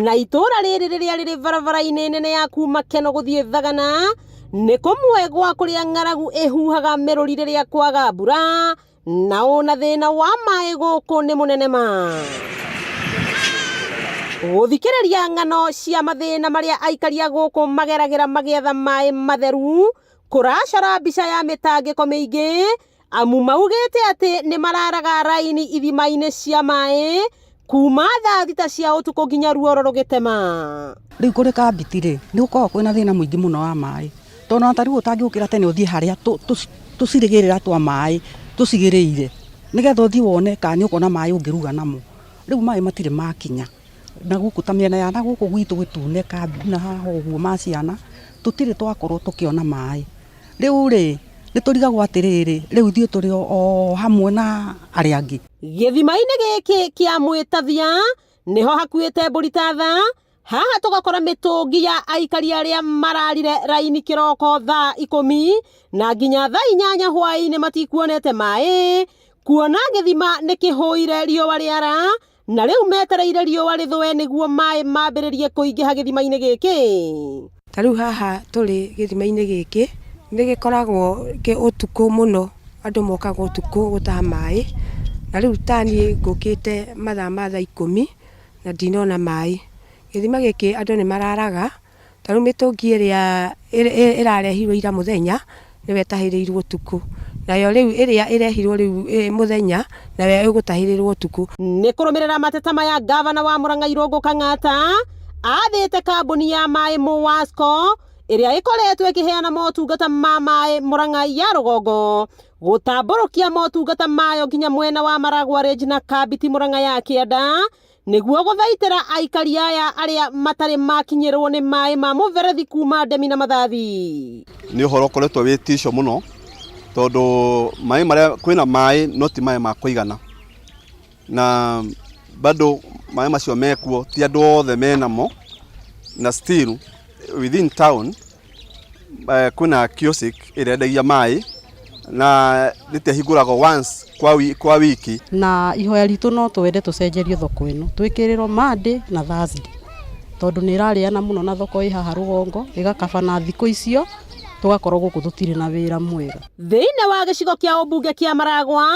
Na itũra rĩrĩ rĩrĩa rĩrĩ barabara-inĩ nene ya kuma Keno gũthiĩ Thagana nĩ kũmwe gwa kũrĩa ng'aragu ĩhuhaga mĩrũri rĩrĩa kwaga mbura na ona thĩna wa maĩ gũkũ nĩ mũnene ma. Gũthikĩrĩria ng'ano cia mathĩna marĩa aikari a gũkũ mageragĩra magĩetha maĩ matheru kũracora mbica ya mĩtangĩko mĩingĩ amu maugĩte atĩ nĩ mararaga raini ithima-inĩ cia maĩ kuma thaa 6 cia ũtukũ nginya ruoro rũgĩtema. Rĩu kũrĩ Kambiti rĩ nĩ gũkoragwo kwĩna thĩna mũingĩ mũno wa maĩ tondũ ona ta rĩu ũtangĩũkĩra tene ũthiĩ harĩa tũcirĩgĩrĩra twa maĩ tũcigĩrĩire nĩgetha ũthiĩ wone kana nĩ ũkuona maĩ ũngĩruga namo. Rĩu maĩ matirĩ makinya na gũkũ ta mĩena ya na gũkũ gwitũ gĩtune Kambi na haha ũguo ma ciana tũtirĩ twakorwo tũkĩona maĩ. Rĩu rĩ nĩ tũrigagwo atĩrĩrĩ rĩu ithuĩ tũrĩ o hamwe na arĩa angĩ. Gĩthima-inĩ gĩkĩ kĩa Mwĩtathia nĩho hakuĩte mbũri ta tha. Haha tũgakora mĩtũngi ya aikari arĩa mararire raini kĩroko thaa 10 na nginya thaa 8 hwaĩ-inĩ matikuonete maĩ kuona gĩthima nĩ kĩhũire riũa rĩara na rĩu metereire riũa rĩthũe nĩguo maĩ mambĩrĩrie kũingĩha gĩthima-inĩ gĩkĩ. Ta rĩu haha tũrĩ gĩthima-inĩ gĩkĩ nĩ gĩkoragwo kĩ ũtukũ mũno, andũ mokaga ũtukũ gũtaha maĩ na rĩu ta niĩ ngũkĩte mathaa ma thaa 10 na ndinona maĩ. Gĩthima gĩkĩ andũ nĩ mararaga, ta rĩu mĩtũngi ĩrĩa ĩrarehirwo ira mũthenya nĩyo ĩtahĩrĩirwo ũtukũ Nayo rĩu ĩrĩa ĩrehirwo rĩu mũthenya nayo ĩgũtahĩrĩrwo ũtukũ. Nĩ kũrũmĩrĩra mateta maya ngavana wa Murang'a Irũngũ Kang'ata athĩte kambuni ya maĩ Muwasco ĩrĩa ĩkoretwo ĩkĩheana motungata ma maĩ Murang'a ya rũgongo gũtambũrũkia motungata mayo nginya mwena wa Maragua Range na Kambiti Murang'a ya kĩanda nĩguo gũthaitĩra aikari aya arĩa matarĩ makinyĩrwo nĩ maĩ ma mũberethi kuma Ndemi na Mathathi. Nĩ ũhoro ũkoretwo wĩ tico mũno tondũ maĩ marĩa kwĩna maĩ no ti maĩ ma kũigana, na bado maĩ macio mekuo ti andũ othe menamo, na still within town kwĩna kiosk ĩrĩa yendagia maĩ na nĩtĩhingũragwo once kwa wiki. Na ihoya ritũ no twende tũcenjerio thoko ĩno twĩkĩrĩrwo Monday na Thursday tondũ nĩ ĩrarĩana mũno na thoko ĩ haha rũgongo ĩgakabana thikũ icio tũgakorwo gũkũ tũtirĩ na wĩra mwega. Thĩinĩ wa gĩcigo kĩa ũmbunge kĩa Maragwa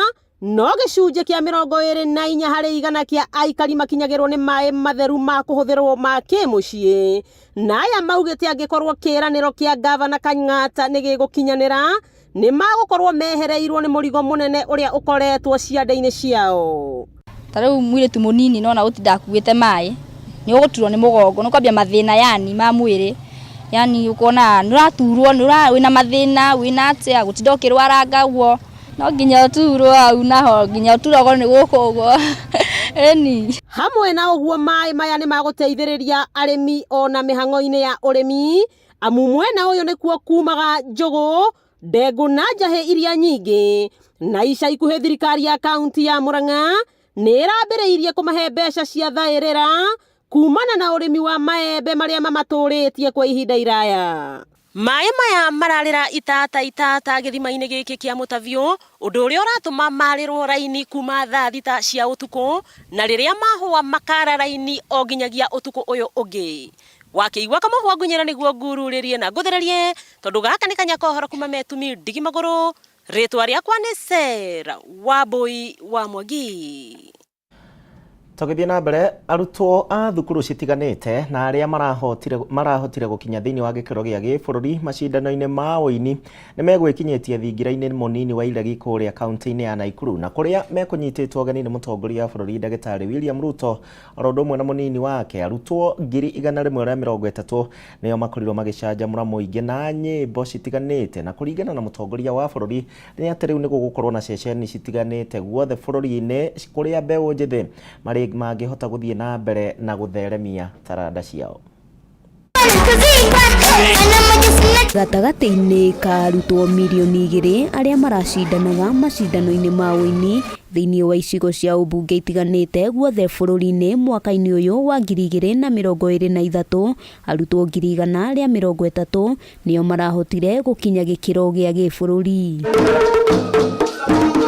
no gĩcunjĩ kĩa 24 harĩ igana kĩa aikari makinyagĩrwo nĩ maĩ matheru ma kũhũthĩrwo ma kĩmũciĩ, na aya maugĩte angĩkorwo kĩĩranĩro kĩa ngavana Kang'ata nĩ gĩgũkinyanĩra nĩ magũkorwo mehereirwo nĩ mũrigo mũnene ũrĩa ũkoretwo ciande-inĩ ciao. Ta rĩu mũirĩtu mũnini nona gũtinda akuĩte maĩ nĩ ũgũturwo nĩ mũgongo, nĩ ũkwambia mathĩna yani ma mwĩrĩ, yani ũkona nĩ ũraturwo, wĩna mathĩna, wĩna atĩa, gũtinda ũkĩrwaranga ũguo, no nginya ũturwo hau naho nginya ũturagwo nĩ gũkũ ũguo. Ĩni. Hamwe na ũguo maĩ maya nĩ magũteithĩrĩria arĩmi ona mĩhang'o-inĩ ya ũrĩmi, amu mwena ũyũ nĩkuo kumaga njũgũ, ndengũ na njahĩ iria nyingĩ, na ica ikuhĩ thirikari ya kaunti ya Murang'a nĩ ĩrambĩrĩirie kũmahe mbeca cia thaĩrĩra kumana na ũrĩmi wa maembe marĩa mamatũrĩtie kwa ihinda iraya. Maĩ maya mararĩra itata itata gĩthima-inĩ gĩkĩ kĩa Mũtavio, ũndũ ũrĩa ũratũma marĩrwo raini kuma thaa 6 cia ũtukũ, na rĩrĩa mahũa makara raini o nginyagia ũtukũ ũyũ ũngĩ. Wakĩigua kamũhwa ngunyĩra nĩguo ngururĩrie na ngũthererie, tondũ gaka nĩ kanya kohoro kuma metumi ndigi magũrũ. Rĩtwa rĩakwa nĩ Sarah Wambui wa Mwangi. Tũgĩthiĩ na mbere, arutwo a thukuru citiganĩte na arĩa marahotire gũkinya thĩinĩ wa gĩkĩro gĩa gĩbũrũri macindano-inĩ ma ũini nĩ megwĩkinyĩtie thingira-inĩ mũnini wa Iregi kũrĩa kaunti-inĩ ya Naikuru, na kũrĩa mekũnyitĩtwo ũgeni nĩ mũtongoria wa bũrũri Ndagĩtarĩ William Ruto oro ũndũ ũmwe na mũnini wake. Arutwo 130,000 nĩo makorirwo magĩcanjamũra mũingĩ na nyĩmbo citiganĩte, na kũringana na mũtongoria wa bũrũri nĩ atĩ rĩu nĩ gũgũkorwo na ceceni citiganĩte guothe bũrũri-inĩ kũrĩa mbeũ njĩthĩ marĩ mangĩhota gũthiĩ na mbere na gũtheremia taranda ciao. Gatagatĩ-inĩ ka arutwo 2 mirioni arĩa maracindanaga macindano-inĩ ma ũini thĩinĩ wa icigo cia ũmbunge itiganĩte guothe bũrũri-inĩ mwaka-inĩ ũyũ wa 2023, arutwo 130,000 nĩo marahotire gũkinya gĩkĩro gĩa gĩbũrũri.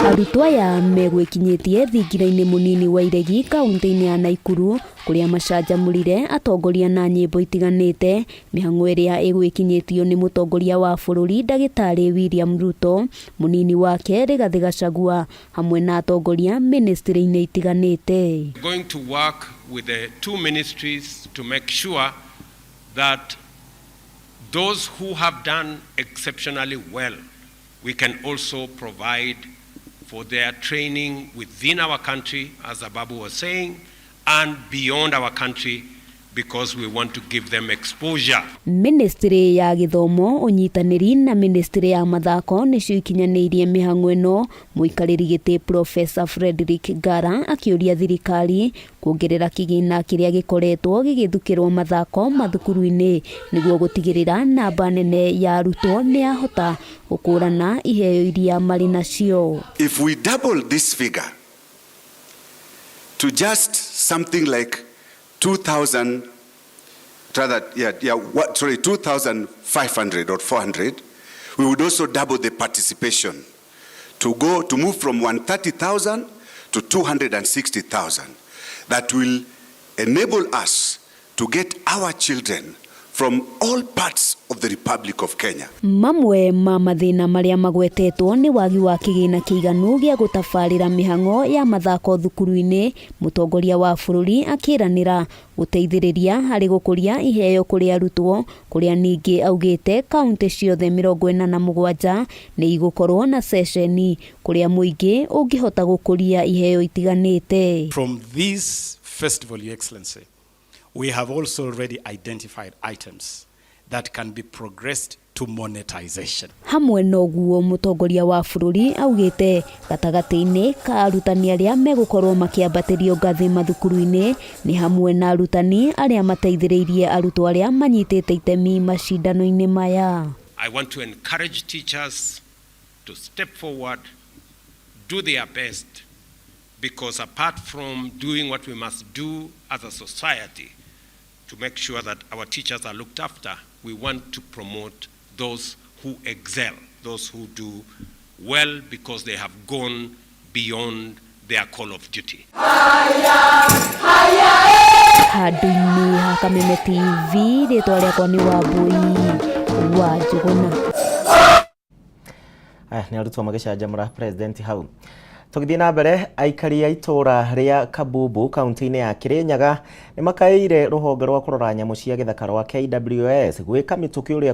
Arutwo aya megwĩkinyĩtie thingira-inĩ mũnini wa Iregi kaunti-inĩ ya Naikuru kũrĩa macanjamũrire atongoria na nyĩmbo itiganĩte, mĩhang'o ĩrĩa ĩgwĩkinyĩtio nĩ mũtongoria wa bũrũri Ndagĩtarĩ William Ruto, mũnini wake Rigathĩ Gachagua hamwe na atongoria ministry-inĩ itiganĩte. Going to work with the two ministries to make sure that those who have done exceptionally well, we can also provide for their training within our country, as Ababu was saying, and beyond our country, because we want to give them exposure. Ministry ya gĩthomo, ũnyitanĩri na ministry ya mathako nĩcio ikinyanĩirie mĩhang'o ĩno. Mũikarĩri gĩtĩ Professor Frederick Ngara akĩũria thirikari kuongerera kĩgĩna kĩrĩa gĩkoretwo gĩgĩthukĩrwo mathako mathukuru-inĩ nĩguo gũtigĩrĩra namba nene ya arutwo nĩ yahota gũkũrana iheo iria marĩ nacio. If we double this figure to just something like 2,000, rather, yeah, what, sorry, 2,500 or 400, we would also double the participation to move from 130,000 to 260,000. That will enable us to get our children from all parts of the Republic of Kenya. Mamwe ma mathĩna marĩa magwetetwo nĩ wagi wa kĩgĩna kĩiganu gĩa gũtabarĩra mĩhang'o ya mathako thukuru-inĩ. Mũtongoria wa bũrũri akĩranĩra gũteithĩrĩria harĩ gũkũria iheo kũrĩ arutwo, kũrĩa ningĩ augĩte kaunti ciothe 47 nĩ igũkorwo na ceceni kũrĩa mũingĩ ũngĩhota gũkũria iheo itiganĩte. From this festival, Your Excellency, we have also already identified items that can be progressed to monetization. Hamwe na ũguo, mũtongoria wa bũrũri augĩte gatagatĩ-inĩ ka arutani arĩa megũkorwo makĩambatĩrio ngathĩ mathukuru-inĩ nĩ hamwe na arutani arĩa mateithĩrĩirie arutwo arĩa manyitĩte itemi macindano-inĩ maya. I want to encourage teachers to step forward, do their best, because apart from doing what we must do as a society to make sure that our teachers are looked after, we want to promote those who excel, those who do well because they have gone beyond their call of duty. Handũ-inĩ ha Kameme TV, rĩtwa rĩakwa nĩ Wambui wa Njũgũna. Aya nĩ arutwo magĩcanjamũra president hau. Tũgĩthiĩ na mbere, aikari a itũũra rĩa Kabubu kaunti-inĩ ya Kirinyaga nĩ makaĩire rũhonge rwa kũrora nyamũ cia gĩthaka rwa KWS gwĩka mĩtũkĩ ũrĩa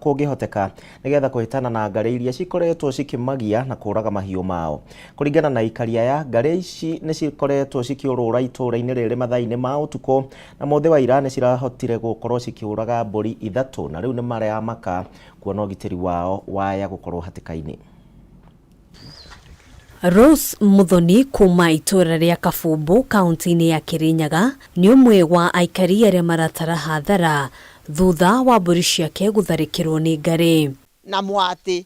kũngĩhoteka nĩgetha kũhĩtana na ngarĩ iria cikoretwo cikĩmagia na kũraga mahiũ mao. Kũringana na aikari aya, ngarĩ ici nĩ cikoretwo cikĩũrũra itũũra-inĩ rĩrĩ mathaa-inĩ ma ũtukũ, na mũthĩ wa ira nĩ cirahotire gũkorwo cikĩũraga mbũri 3, na rĩu nĩ maramaka kuona ũgitĩri wao waya gũkorwo hatĩka-inĩ. Rose Muthoni kuma itũũra rĩa Kabumbu kaunti-inĩ ya Kirinyaga nĩ ũmwe wa aikari arĩa maratara hathara thutha wa mbũri ciake gũtharĩkĩrwo nĩ ngarĩ. Na mwatĩ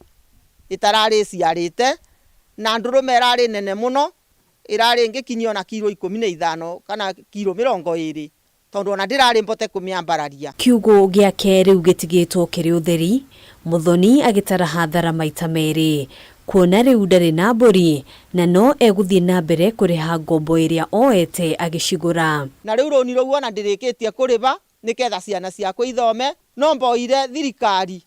ĩtararĩ ciarĩte na ndũrũme ĩrarĩ nene mũno, ĩrarĩ ngĩkinyia ona kiro 15 kana kiro 20, tondũ ona ndĩrarĩ mbote kũmĩambararia. Kiugũ gĩake rĩu gĩtigĩtwo kĩrĩ ũtheri, Muthoni agĩtara hathara maita merĩ kuona rĩu ndarĩ na mbũri na no egũthiĩ na mbere kũrĩha ngombo ĩrĩa oete agĩcigũra. Na rĩu rũni rũu ona ndĩrĩkĩtie kũrĩha nĩketha ciana ciakwa ithome, no mboire thirikari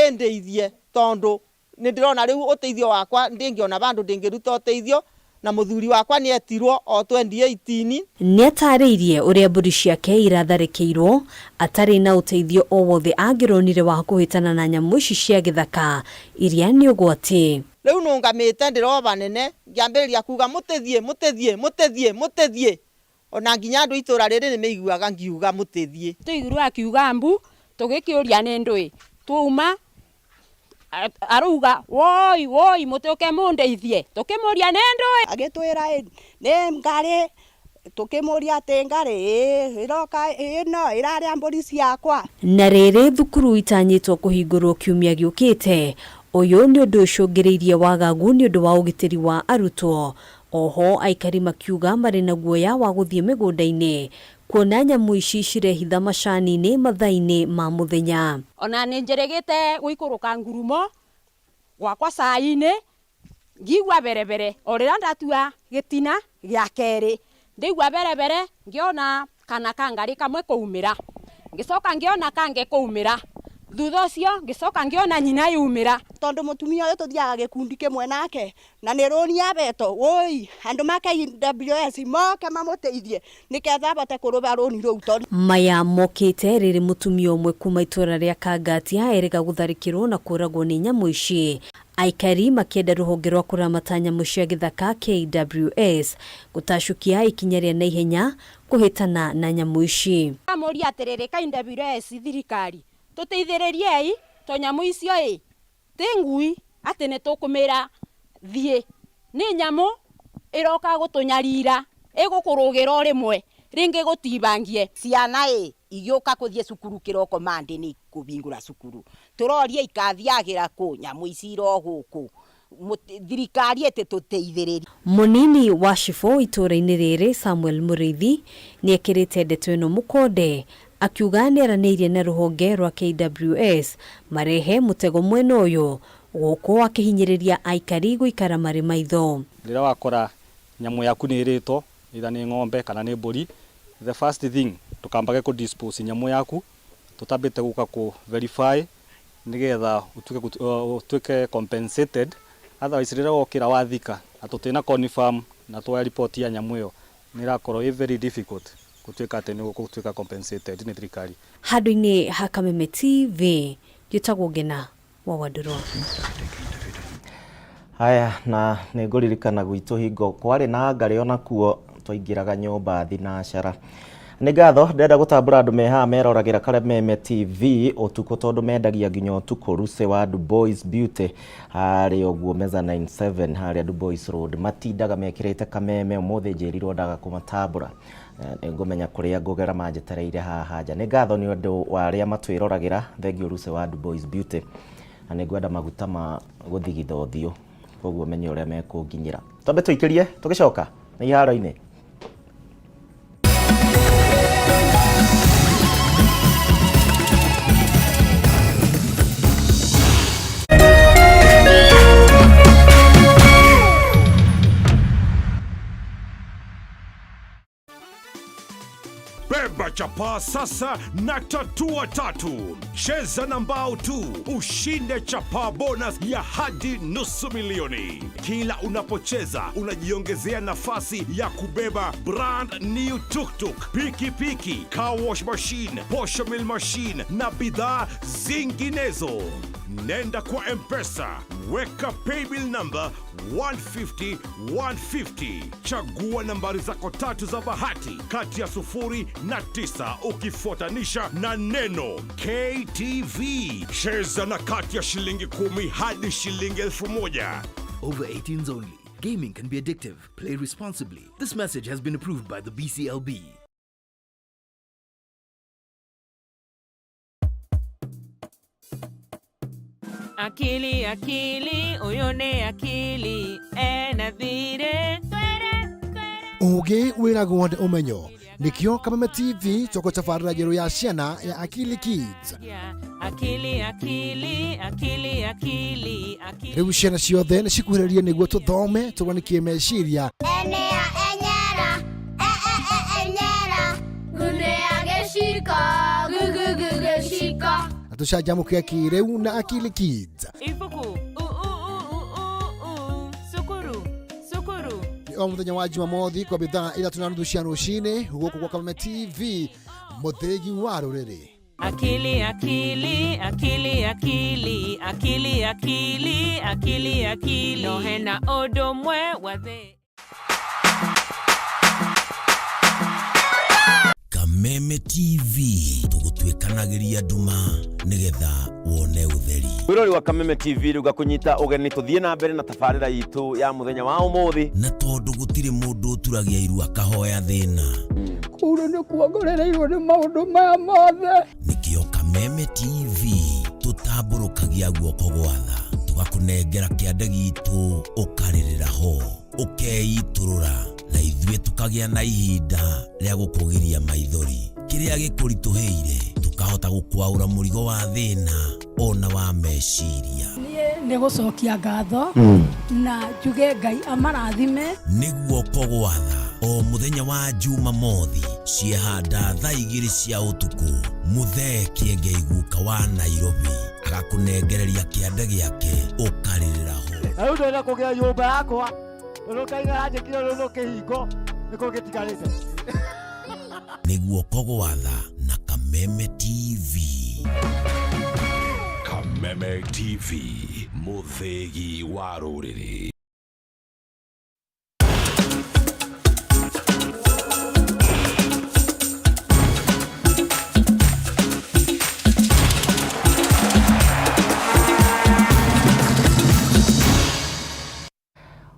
ĩndeithie tondũ nĩ ndĩrona rĩu ũteithio wakwa ndĩngĩona vandũ ndĩngĩruta ũteithio, na mũthuri wakwa nĩ etirwo o 2018. Nĩatarĩirie ũrĩa mbũri ciake iratharĩkĩirwo atarĩ na ũteithio o wothe angĩronire wa kũhĩtana na nyamũ ici cia gĩthaka iria nĩ ũgwati. Rĩu nũngamĩte ndĩroba nene ngĩambĩrĩria kuga mũtĩthiĩ mũtĩthiĩ mũtĩthiĩ mũtĩthiĩ, ona nginya andũ itũra rĩrĩ nĩmeiguaga ngiuga mũtĩthiĩ. Tũigirwo akiuga mbu tũgĩkĩũria nĩ ndũĩ twauma aruga woi woi mũtũke mũndeithie, tũkĩmũria nĩ ndũĩ, agĩtwĩra nĩ ngarĩ, tũkĩmũria atĩ ngarĩ ĩroka ĩno ĩrarĩa mbũri ciakwa. Na rĩrĩ thukuru itanyĩtwo kũhingũrwo kiumia gĩũkĩte, ũyũ nĩ ũndũ ũcũngĩrĩirie wagagu nĩ ũndũ wa ũgitĩri wa arutwo. Oho aikari makiuga marĩ na guoya wa gũthiĩ mĩgũnda-inĩ kuona nyamũ ici cirehitha macani-inĩ mathaa-inĩ ma mũthenya. Ona nĩ njĩrĩgĩte gũikũrũka ngurumo gwakwa cai-inĩ ngigua berebere o rĩrĩa ndatua gĩtina gĩa kerĩ ndĩigua berebere ngĩona kana ka ngarĩ kamwe kũumĩra, ngĩcoka ngĩona kange kũumĩra, thutha ũcio ngĩcoka ngĩona nyina yumĩra. Tondũ mũtumia ũyũ tũthiaga gĩkundi kĩmwe nake na nĩ rũni abeto woi andũ ma KWS moke mamũteithie nĩketha abote kũrũba rũni rũu. Tondũ maya mokĩte rĩrĩ mũtumia ũmwe kuma itũũra rĩa Kangatia erĩga gũtharĩkĩrwo na kũragwo nĩ nyamũ ici. Aikari makĩenda rũhonge rwa kũramata nyamũ cia gĩthaka KWS gũtacũkia ikinya rĩa naihenya kũhĩtana na nyamũ ici. Amũria atĩrĩrĩ KWS thirikari tũteithĩrĩriei to nyamũ icio ĩ ti ngui atĩ nĩ tũkũmĩra thiĩ, nĩ nyamũ ĩroka gũtũnyarira ĩgũkũrũgĩra o rĩmwe rĩngĩ gũtibangie. Ciana ĩ igĩũka kũthiĩ cukuru kĩroko mande nĩ kũhingũra cukuru, tũroria ikathiagĩra kũ nyamũ ici iro gũkũ, thirikari ĩtĩ tũteithĩrĩrie. Mũnini wa cibũ itũũra-inĩ rĩrĩ Samuel Mũrĩithi nĩekĩrĩte ndeto ĩno mũkonde akiuga nĩaranĩirie na rũhonge rwa KWS marehe mũtego mwena ũyũ gũkũ akĩhinyĩrĩria aikari gũikara marĩ maitho. Rĩrĩa wakora nyamũ yaku nĩ ĩrĩtwo either nĩ ng'ombe kana nĩ mbũri, the first thing ndũkambage kũ dispose nyamũ yaku, Tũtambĩte gũka kũ verify nĩgetha ũtuĩke compensated, otherwise rĩrĩa wokĩra wathika na tũtina confirm na twoya report ya nyamũ ĩyo, nĩ ĩrakorwo ĩ very difficult gũtuĩka atĩ nĩ ũgũtuĩka compensated nĩ thirikari. Handũ-inĩ ha Kameme TV, njĩtagwo Ngena wa Wandũrũ. Haya, na nĩ ngũririkana gwitũ hingo kwarĩ na ngarĩ onakuo twaingĩraga nyũmba thinacara. Nĩ ngatho ndĩrenda gũtambũra andũ me haha meroragĩra Kameme TV ũtukũ tondũ mendagia nginya ũtukũ. Lucy wa Dubois Beauty harĩa ũguo Mezzanine 7 harĩa Dubois Road matindaga mekĩrĩte Kameme. Ũmũthĩ njĩrirwo ndaga kũmatambũra, nĩ ngũmenya kũrĩa ngũgera manjetereire haha nja. Nĩ ngatho nĩ ũndũ wa arĩa matwĩroragĩra. Thengiũ Lucy wa Dubois Beauty, na nĩ ngwenda maguta ma gũthigitha ũthiũ, koguo menye ũrĩa mekũnginyĩra. Twambe tũikĩrie tũgĩcoka nĩ iharo-inĩ. Beba chapaa sasa na tatua tatu. Cheza na mbao tu ushinde chapaa bonus ya hadi 500,000. Kila unapocheza unajiongezea nafasi ya kubeba brand new tuktuk, piki piki, car wash machine, posho mill machine na bidhaa zinginezo. Nenda kwa M-Pesa, weka paybill number 150 150. Chagua nambari zako tatu za bahati kati ya 0 na 9 ukifuatanisha na neno KTV. Cheza na kati ya shilingi 10 hadi shilingi 1,000. Over 18s only. Gaming can be addictive. Play responsibly. This message has been approved by the BCLB. Akili, akili, ũyũ nĩ akili ena thirĩ. Ũgĩ wĩragwo nĩ ũmenyo, nĩkĩo Kameme TV tũgũtabarĩra njerũ ya ciana ya Akili Kids. Akili, akili, akili, akili, akili. Rĩu ciana ciothe nĩ cikuhĩrĩrie nĩguo tũthome tũrwanikie meciria. Enea enyera, e e e enyera, gunea gĩciko, gugugu gĩciko. Na tũcanjamũke kĩrĩu na Akili Kids. Ibuku, u u u u u u, cukuru, cukuru. Nĩ o mũthenya wa Jumamothi kwambia thaa 3:30 cia rũcinĩ gũkũ gwa Kameme TV, mũthĩgi wa rũrĩrĩ. Akili, akili, akili, akili, akili, akili, akili, akili. No hena ũndũ ũmwe wa thĩ. Kameme TV tũgũtuĩkanagĩria nduma nĩgetha wone ũtheri. Mwĩrori wa Kameme TV rĩu ngakũnyita ũgeni tũthiĩ na mbere na tabarĩra itũ ya mũthenya wa ũmũthĩ. Na tondũ gũtirĩ mũndũ ũturagia iru akahoya thĩna, Kũu nĩ kuongorereirwo nĩ maũndũ maya mothe. Nĩkĩo Kameme TV tũtambũrũkagia guoko gwa tha tũgakũnengera kĩande gitũ ũkarĩrĩra ho ũkeitũrũra, na ithuĩ tũkagĩa na ihinda rĩa gũkũgiria maithori. Kĩrĩa gĩkũritũhĩire tũkahota gũkwaũra mũrigo wa thĩna ona wa meciria. Niĩ nĩ gũcokia ngatho na njuge Ngai amarathime. Nĩ guoko gwa tha o mũthenya wa Jumamothi ciehanda thaa 2 cia ũtukũ, Mũthee Kĩengei guka wa Nairobi agakũnengereria kĩande gĩake ũkarĩrĩra ho. Na rĩu ndĩrenda kũgĩa nyũmba yakwa tondũ Ngai nĩaranjĩkire rũrũ kĩhingo nĩkĩo gĩtigarĩte. Nĩ guoko gwa tha na Kameme TV. Kameme TV, mũthĩgi wa rũrĩrĩ.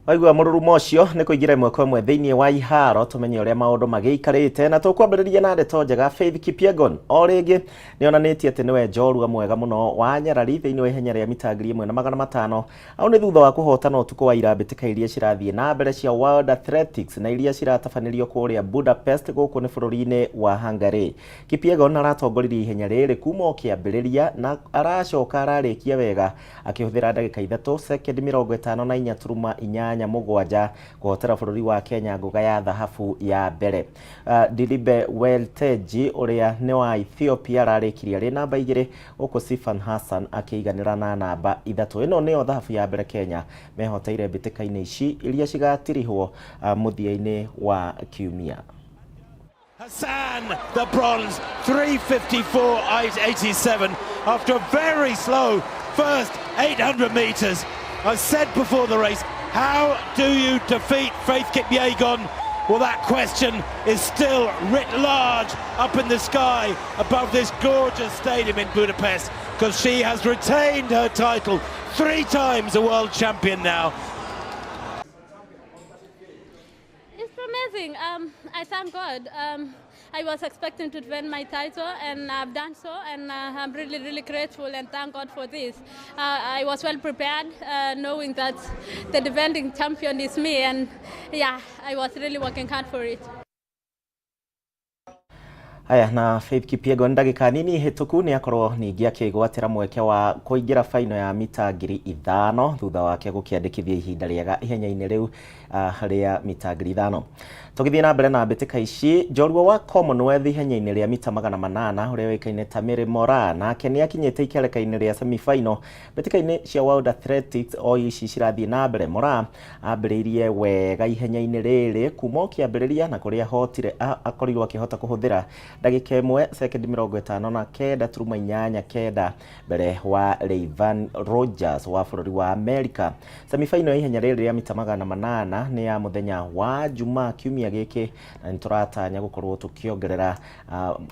Waigua mũrurumo ũcio nĩ kũingĩra ĩmwe kwa ĩmwe thĩinĩ wa iharo tũmenye ũrĩa maũndũ magĩikarĩte, na tũkwambĩrĩria na ndeto njega. Faith Kipyegon o rĩngĩ nĩ onanĩtie atĩ nĩwe njorua mwega mũno wa nyarari thĩinĩ wa ihenya rĩa mita 1500. Au nĩ thutha wa kũhotana ũtukũ wa ira mbĩtĩka iria cirathiĩ na mbere cia World Athletics na iria ciratabanĩrio kũrĩa Budapest gũkũ nĩ bũrũri-inĩ wa Hungary. Kipyegon aratongoririe ihenya rĩrĩ kuma o kĩambĩrĩria na aracoka ararĩkia wega akĩhũthĩra ndagĩka 3 sekendi 54.8. 87 kũhotera bũrũri wa Kenya ngũga ya thahabu ya mbere. Diribe Welteji ũrĩa nĩ wa Ethiopia ararĩkirie arĩ namba 2 gũkũ Sifan Hassan akĩiganĩra na namba 3. Ĩno nĩyo thahabu ya mbere Kenya mehoteire mbĩtĩka-inĩ ici iria cigatirihwo mũthia-inĩ wa kiumia. Hassan, the bronze, 3:54.87 after a very slow first 800 meters. I said before the race, how do you defeat Faith Kipyegon? Well, that question is still writ large up in the sky above this gorgeous stadium in Budapest, because she has retained her title, 3 times a world champion now. It's amazing. I thank God. I was expecting to defend my title, and I've done so, and I'm really, really grateful and thank God for this. I was well prepared, knowing that the defending champion is me, and I was really working hard for it. Haya, na Faith Kipyegon ndagĩka nini hĩtũku nĩ akorwo ningĩ akĩgwatĩra mweke wa kũingĩra faino ya mita 5000 thutha wake gũkĩandĩkithia ihinda rĩega ihenya-inĩ rĩu rĩa mita 5000. Tũgĩthiĩ na mbere na mbĩtĩka ici, njorua wa Commonwealth ihenya-inĩ rĩa mita 800 ũrĩa ũĩkaine ta Mary Moraa nake nĩ akinyĩte ikereka-inĩ rĩa semi-final mbĩtĩka-inĩ cia World Athletics o ici cirathiĩ na mbere. Moraa ambĩrĩirie wega ihenya-inĩ rĩrĩ kuma o kĩambĩrĩria na kũrĩa ahotire akorirwo akĩhota kũhũthĩra ndagĩka ĩmwe sekondi 59.89 mbere wa Rayvan Rogers wa bũrũri wa Amerika. Semi-final ya ihenya rĩrĩ rĩa mita 800 nĩ ya mũthenya wa Jumaa kiumia gĩkĩ na nĩtũratanya gũkorwo tũkĩongerera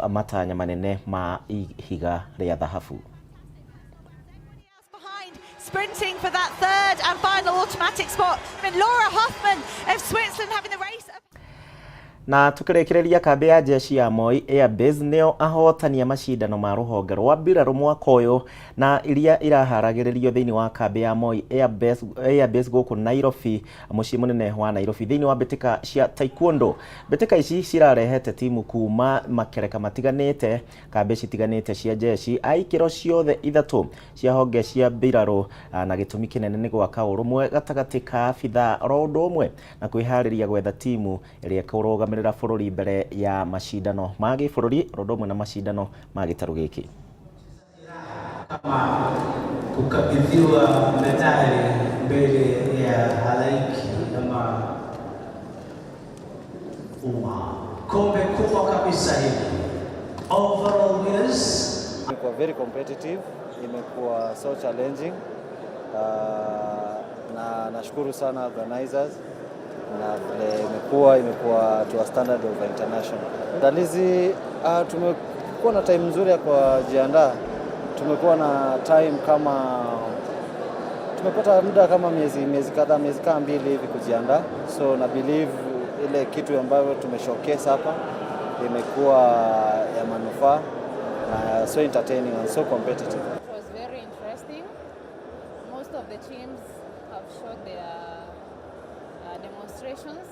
matanya manene ma ihiga rĩa thahabu. Sprinting for that third and final automatic spot. And Laura Hoffman of Switzerland having the race of Na tukĩrĩkĩrĩria kambĩ ya jeshi ya Moi Air Base nĩo ahotani a macindano ma rũhonge rwa mbirarũ mwaka ũyũ na iria iraharagĩrĩrio thĩinĩ wa kambĩ ya Moi Air Base gũkũ Nairobi, mũciĩ mũnene wa Nairobi, thĩinĩ wa mbĩtĩka cia Taekwondo. Mbĩtĩka ici cirarehete timu kuma makereka matiganĩte, kambĩ citiganĩte cia jeshi a ikĩro ciothe 3 cia honge cia mbirarũ, na gĩtũmi kĩnene nĩ gwaka ũrũmwe gatagatĩ ka abithaa oro ũndũ ũmwe na kwĩharĩria gwetha timu ĩrĩa ĩkũrũgamĩrĩra bũrũri mbere ya macindano ma gĩbũrũri ũndũ ũmwe na macindano ma gĩtarũ gĩkĩ. Kama kukabidhiwa medali mbele ya halaiki ama umma. Kombe kubwa kabisa hili. Overall winners. Imekuwa very competitive, imekuwa so challenging. Na nashukuru sana organizers na vile imekuwa to a standard of international. Andalizi tumekuwa na time nzuri ya kujiandaa. Tumekuwa na time kama tumepata muda kama miezi kadhaa, miezi kama 2 hivi kujiandaa. So na believe ile kitu ambayo tumeshowcase hapa imekuwa ya manufaa na so entertaining and so competitive. It was very interesting. Most of the teams have showed their demonstrations.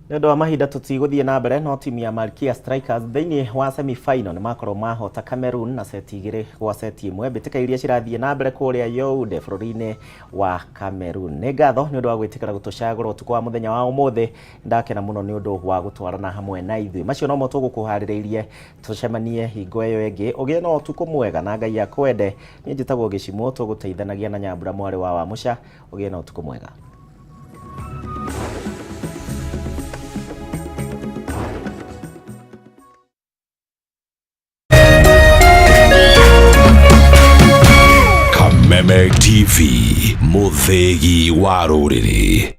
Nĩ ũndũ wa mahinda tũtigũthiĩ na mbere no timu ya Malkia Strikers thĩinĩ wa semi-final nĩ makorwo mahota Cameroon na seti 2 gwa seti 1 mbĩtĩka iria cirathiĩ na mbere kũrĩa Yaounde bũrũri-inĩ wa Cameroon. Nĩ ngatho nĩ ũndũ wa gwĩtĩkĩra gũtũcagũra ũtukũ wa mũthenya wa ũmũthĩ, ndakena mũno nĩ ũndũ wa gũtwarana hamwe na ithuĩ. Macio nomo tũgũkũharĩrĩirie, tũcemanie hingo ĩyo ĩngĩ. Ũgĩe na ũtukũ mwega na Ngai akwende. Niĩ njĩtagwo Gĩcimũ, tũgũteithanagia na Nyambura mwarĩ wa Wamũca. Ũgĩe na ũtukũ mwega. Kameme TV, mũthĩgi wa rũrĩrĩ.